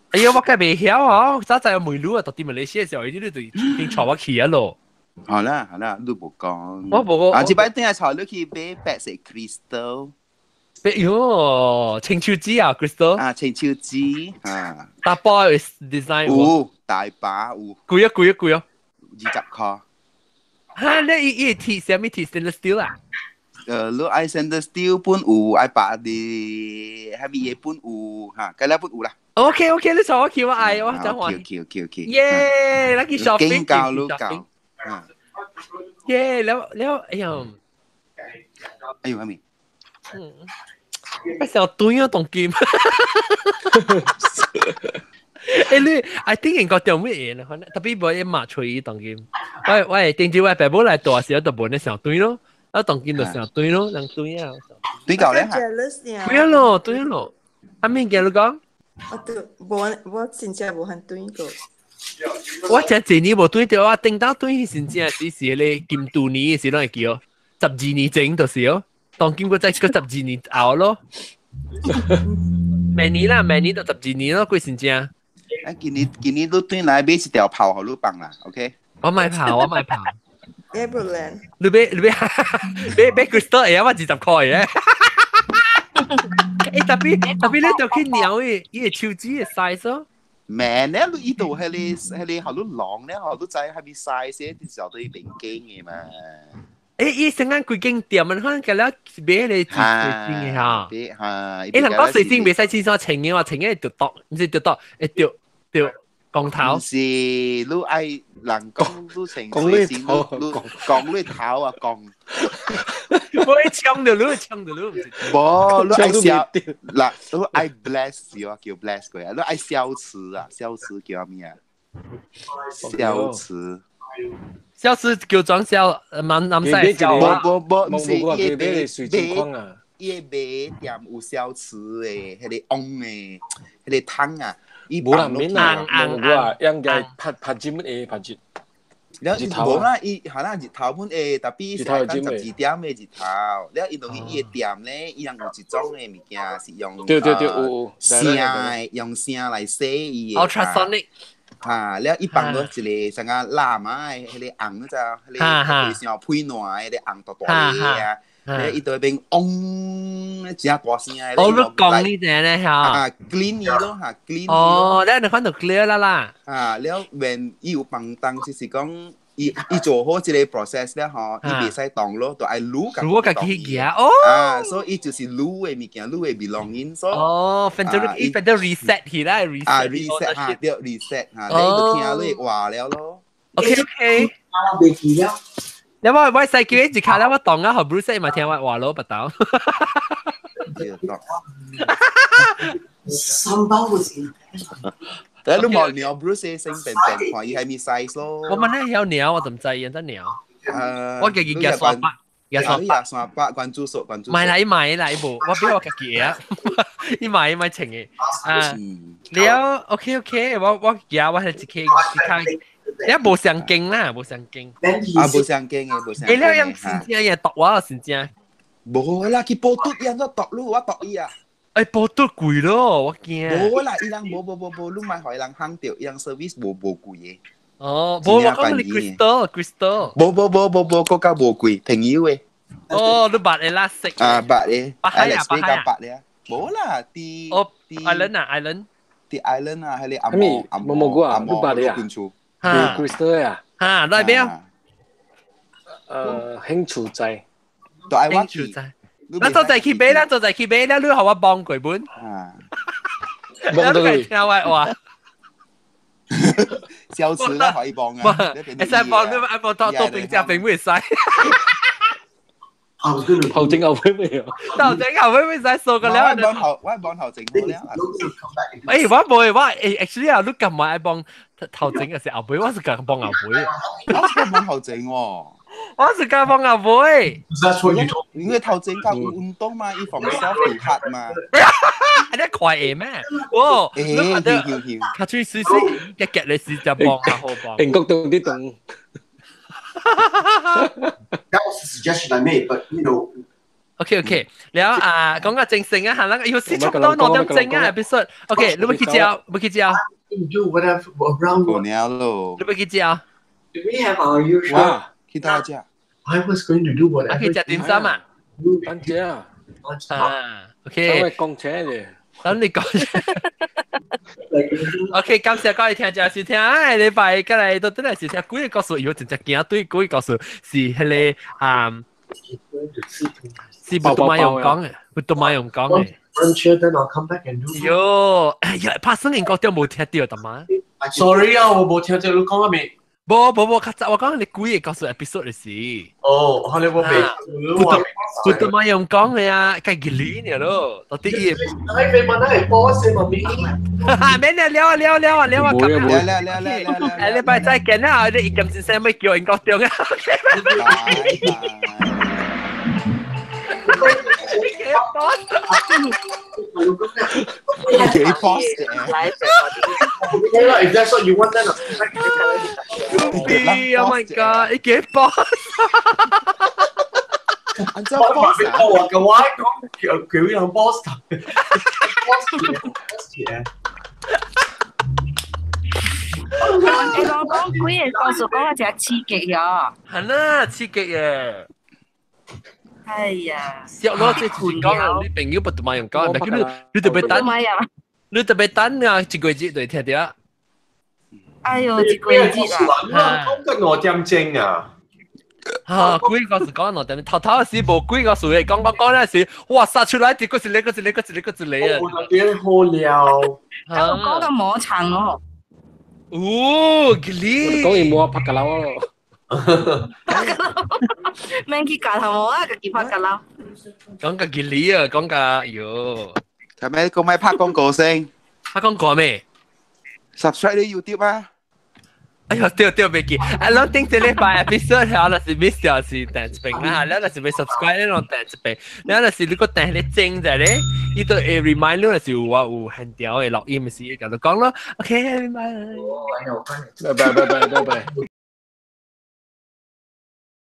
哎呀，我梗袂曉嗬，早在梅魯啊，到底馬來西亞時候，伊就已經帶我去啊咯。好啦好啦，你無講。我無啊，這擺等下帶你去買白色 crystal。白喲，青手指啊，crystal。啊，青手指啊。大把 design 有，大把有。貴啊貴啊貴啊！ 20塊。哈，你伊伊鐵啥物鐵 stainless steel 啊？你愛 stainless steel 本有，愛白的，啥物嘢本有，嚇，該了本有啦。 OK OK，你帶我去我愛，我真歡喜。 OK OK OK。耶，咱去 shopping。教你教。耶，了了，哎呀，哎呦，媽咪，嗯，我想對啊，當金。欸，你 I think 應該掉乜嘢呢？特別無一馬吹當金。我我頂住我爸母來大時，就無咧想對咯，啊當金就想對咯，人對啊。對夠咧嚇。對啊咯，對啊咯。阿明見你講？我對無，我真正無很對過。我這一年無對著，我頂到對是真正是是迄個金度年時攏會記哦，12年前就是哦，當今閣再閣12年後咯。每年啦，每年都十二年咯，幾時正？啊，今年你轉來買一條炮，予你放啦，OK？我買炮，我買炮。 Everland。你買你買買買 crystal 會啊，我20塊嘅。欸，特別特別你就去撩伊，伊個手指的 size 哦。咩咧？你依度係你係你好多狼咧，好多仔係咪 size？啲時候都要變經嘅嘛。欸，伊成間規間店啊，可能個了買咧水晶嘅嚇。嚇。欸，人講水晶袂使穿衫穿嘅話，穿嘅就剁，毋是就剁，會掉掉光頭。毋是，你愛人講你穿水晶，你講你頭啊講。我會搶到你，搶到你。無，你愛消嗱，你愛 bless 啊，叫 bless 過啊，你愛消磁啊，消磁叫咩啊？消磁。消磁叫裝消，男男仔消啊。無無無，毋是伊買水晶礦啊。伊買店有消磁的，彼個甕的，彼個湯啊。無人免啊，無啊，應該拍拍針會拍針。了無啦，伊嚇啦日頭本會，特別是等12點的日頭。了伊落去伊的店咧，伊人有一種的物件是用對對對，有聲的，用聲來洗伊的。 Ultrasonic。嚇！了伊放落一個像個喇嘛的彼個紅，你知影？彼個像配暖的彼個紅大大个啊。了伊就變嗡，真大聲的。哦，你講呢隻咧嚇？啊，clean 伊咯嚇，clean。哦，了你看到 clear 啦啦。啊，了when 伊有放當，就是講。伊伊伊做好這個 process 咧，吼，伊袂使當咯，就愛擼擼家己去行哦。啊，所以伊就是擼的物件，擼的 belonging，所以哦，反正伊反正 reset 起來，reset 啊 reset 哈，對 reset 哈，你就聽你話了咯。 OK OK。未記了。你我我細叫一卡咧，我當啊，學 Bruce 嘛聽我話咯，不到。三包嗰時。但你望鳥 Bruce 成平平看伊係咪 size 咯？我問你有鳥，我就唔知，認真鳥。我家己夾三百，夾三百，三百關注數，關注。買嚟買嚟無，我俾我家己啊，伊買買情嘅。啊，了 OK OK，我我夾我係一個一卡，你無上鏡啦，無上鏡。啊，無上鏡嘅，無上鏡。你了樣真正嘢度我真正。無啦，去報嘟伊安怎度你，我度伊啊。哎，報嘟貴咯，我驚。無啦，伊人無無無無，你莫予伊人烘著，伊人 service 無無貴嘅。哦，無我講你 crystal crystal。無無無無無，閣較無貴，朋友嘅。哦，你捌的啦，識。啊，捌的。捌啊，捌啊，捌的。無啦，佇哦，island 啊，island。佇 island 啊，彼個阿毛阿毛毛啊，你捌的啊？crystal 啊。哈，來邊？興趣仔。都愛我去。咱做在去買，咱做在去買，了你予我幫過本。啊。幫到你。聽我話。消磁啦，可以幫啊。會使幫你，愛幫到到邊食邊會使。頭整後尾未啊？頭整後尾未使數個了。我幫頭，我幫頭整好了。欸，我無，我欸，actually 啊，你咁埋愛幫頭整嘅時後尾，我是講幫後尾。我是幫頭整喎。我是講幫後尾。因為頭整較有運動嘛，伊防 soft 就 hard 嘛。你快會咩？哦，你看到較水水水，一夾你是就幫啊好幫。英國動啲動。 That was a suggestion I made, but you know. OK OK，了啊，講個正性啊，係啦，要先差不多2點鐘啊，必須。OK，你要去食，要去食。 Do whatever around. 過年咯。你要去食。 Do we have our usual? 去倒食。 I was going to do whatever. 去食點心啊？等者啊。啊，OK。我講車嘅。等你講。OK，感謝各位聽眾收聽，下禮拜過來到底來是聽幾個故事，有真正驚對幾個故事是彼個啊，是不都馬用講嘅，不都馬用講嘅。喲，哎呀，拍生英國都無聽到，大媽。 Sorry 啊，我無聽到你講咩。無無無，較早我講你幾個故事 episode 嘅事。哦，可能我未。不都馬用講嘅啊，計幾年咯，到底伊。哎，你問係 boss 嘛？免啦，了啊了啊了啊了啊，了了了了了。下禮拜再見啦，你一點先生咪叫英國中啊。幾 boss 嘅？If that's what you want, then Oh my god！你幾 boss？我話俾我話嘅話講叫叫人 boss boss 嘅。欸，我講幾個故事講啊，真刺激呀！係啦，刺激嘅。哎呀！小攞這就是講，你朋友不都買用講，但係你你特別等，你特別等啊，一個月就聽到。哎呦，一個月啊！講緊5點鐘啊！啊，幾個是講2點，頭頭時無幾個數嘅，講講講嗰時，哇！殺出來一個一個一個一個一個一個啊！我點好了？啊，講到磨長哦。哦，吉利！講完冇拍架樓咯。免去教頭毛啊，家己拍架樓。講個吉利啊，講個喲。係咪講咪拍廣告先？拍廣告咩？Subscribe 你 YouTube 啊！哎呦，對對，袂記。啊，攏頂一禮拜 episode 了，若是 miss 掉是訂一遍啦，了若是欲 subscribe 咧，攏訂一遍。了若是你閣訂彼個鐘者咧，伊都會 remind 你，若是有我有現條的錄音的時，伊就講咯。OK，拜拜。拜拜拜拜拜拜。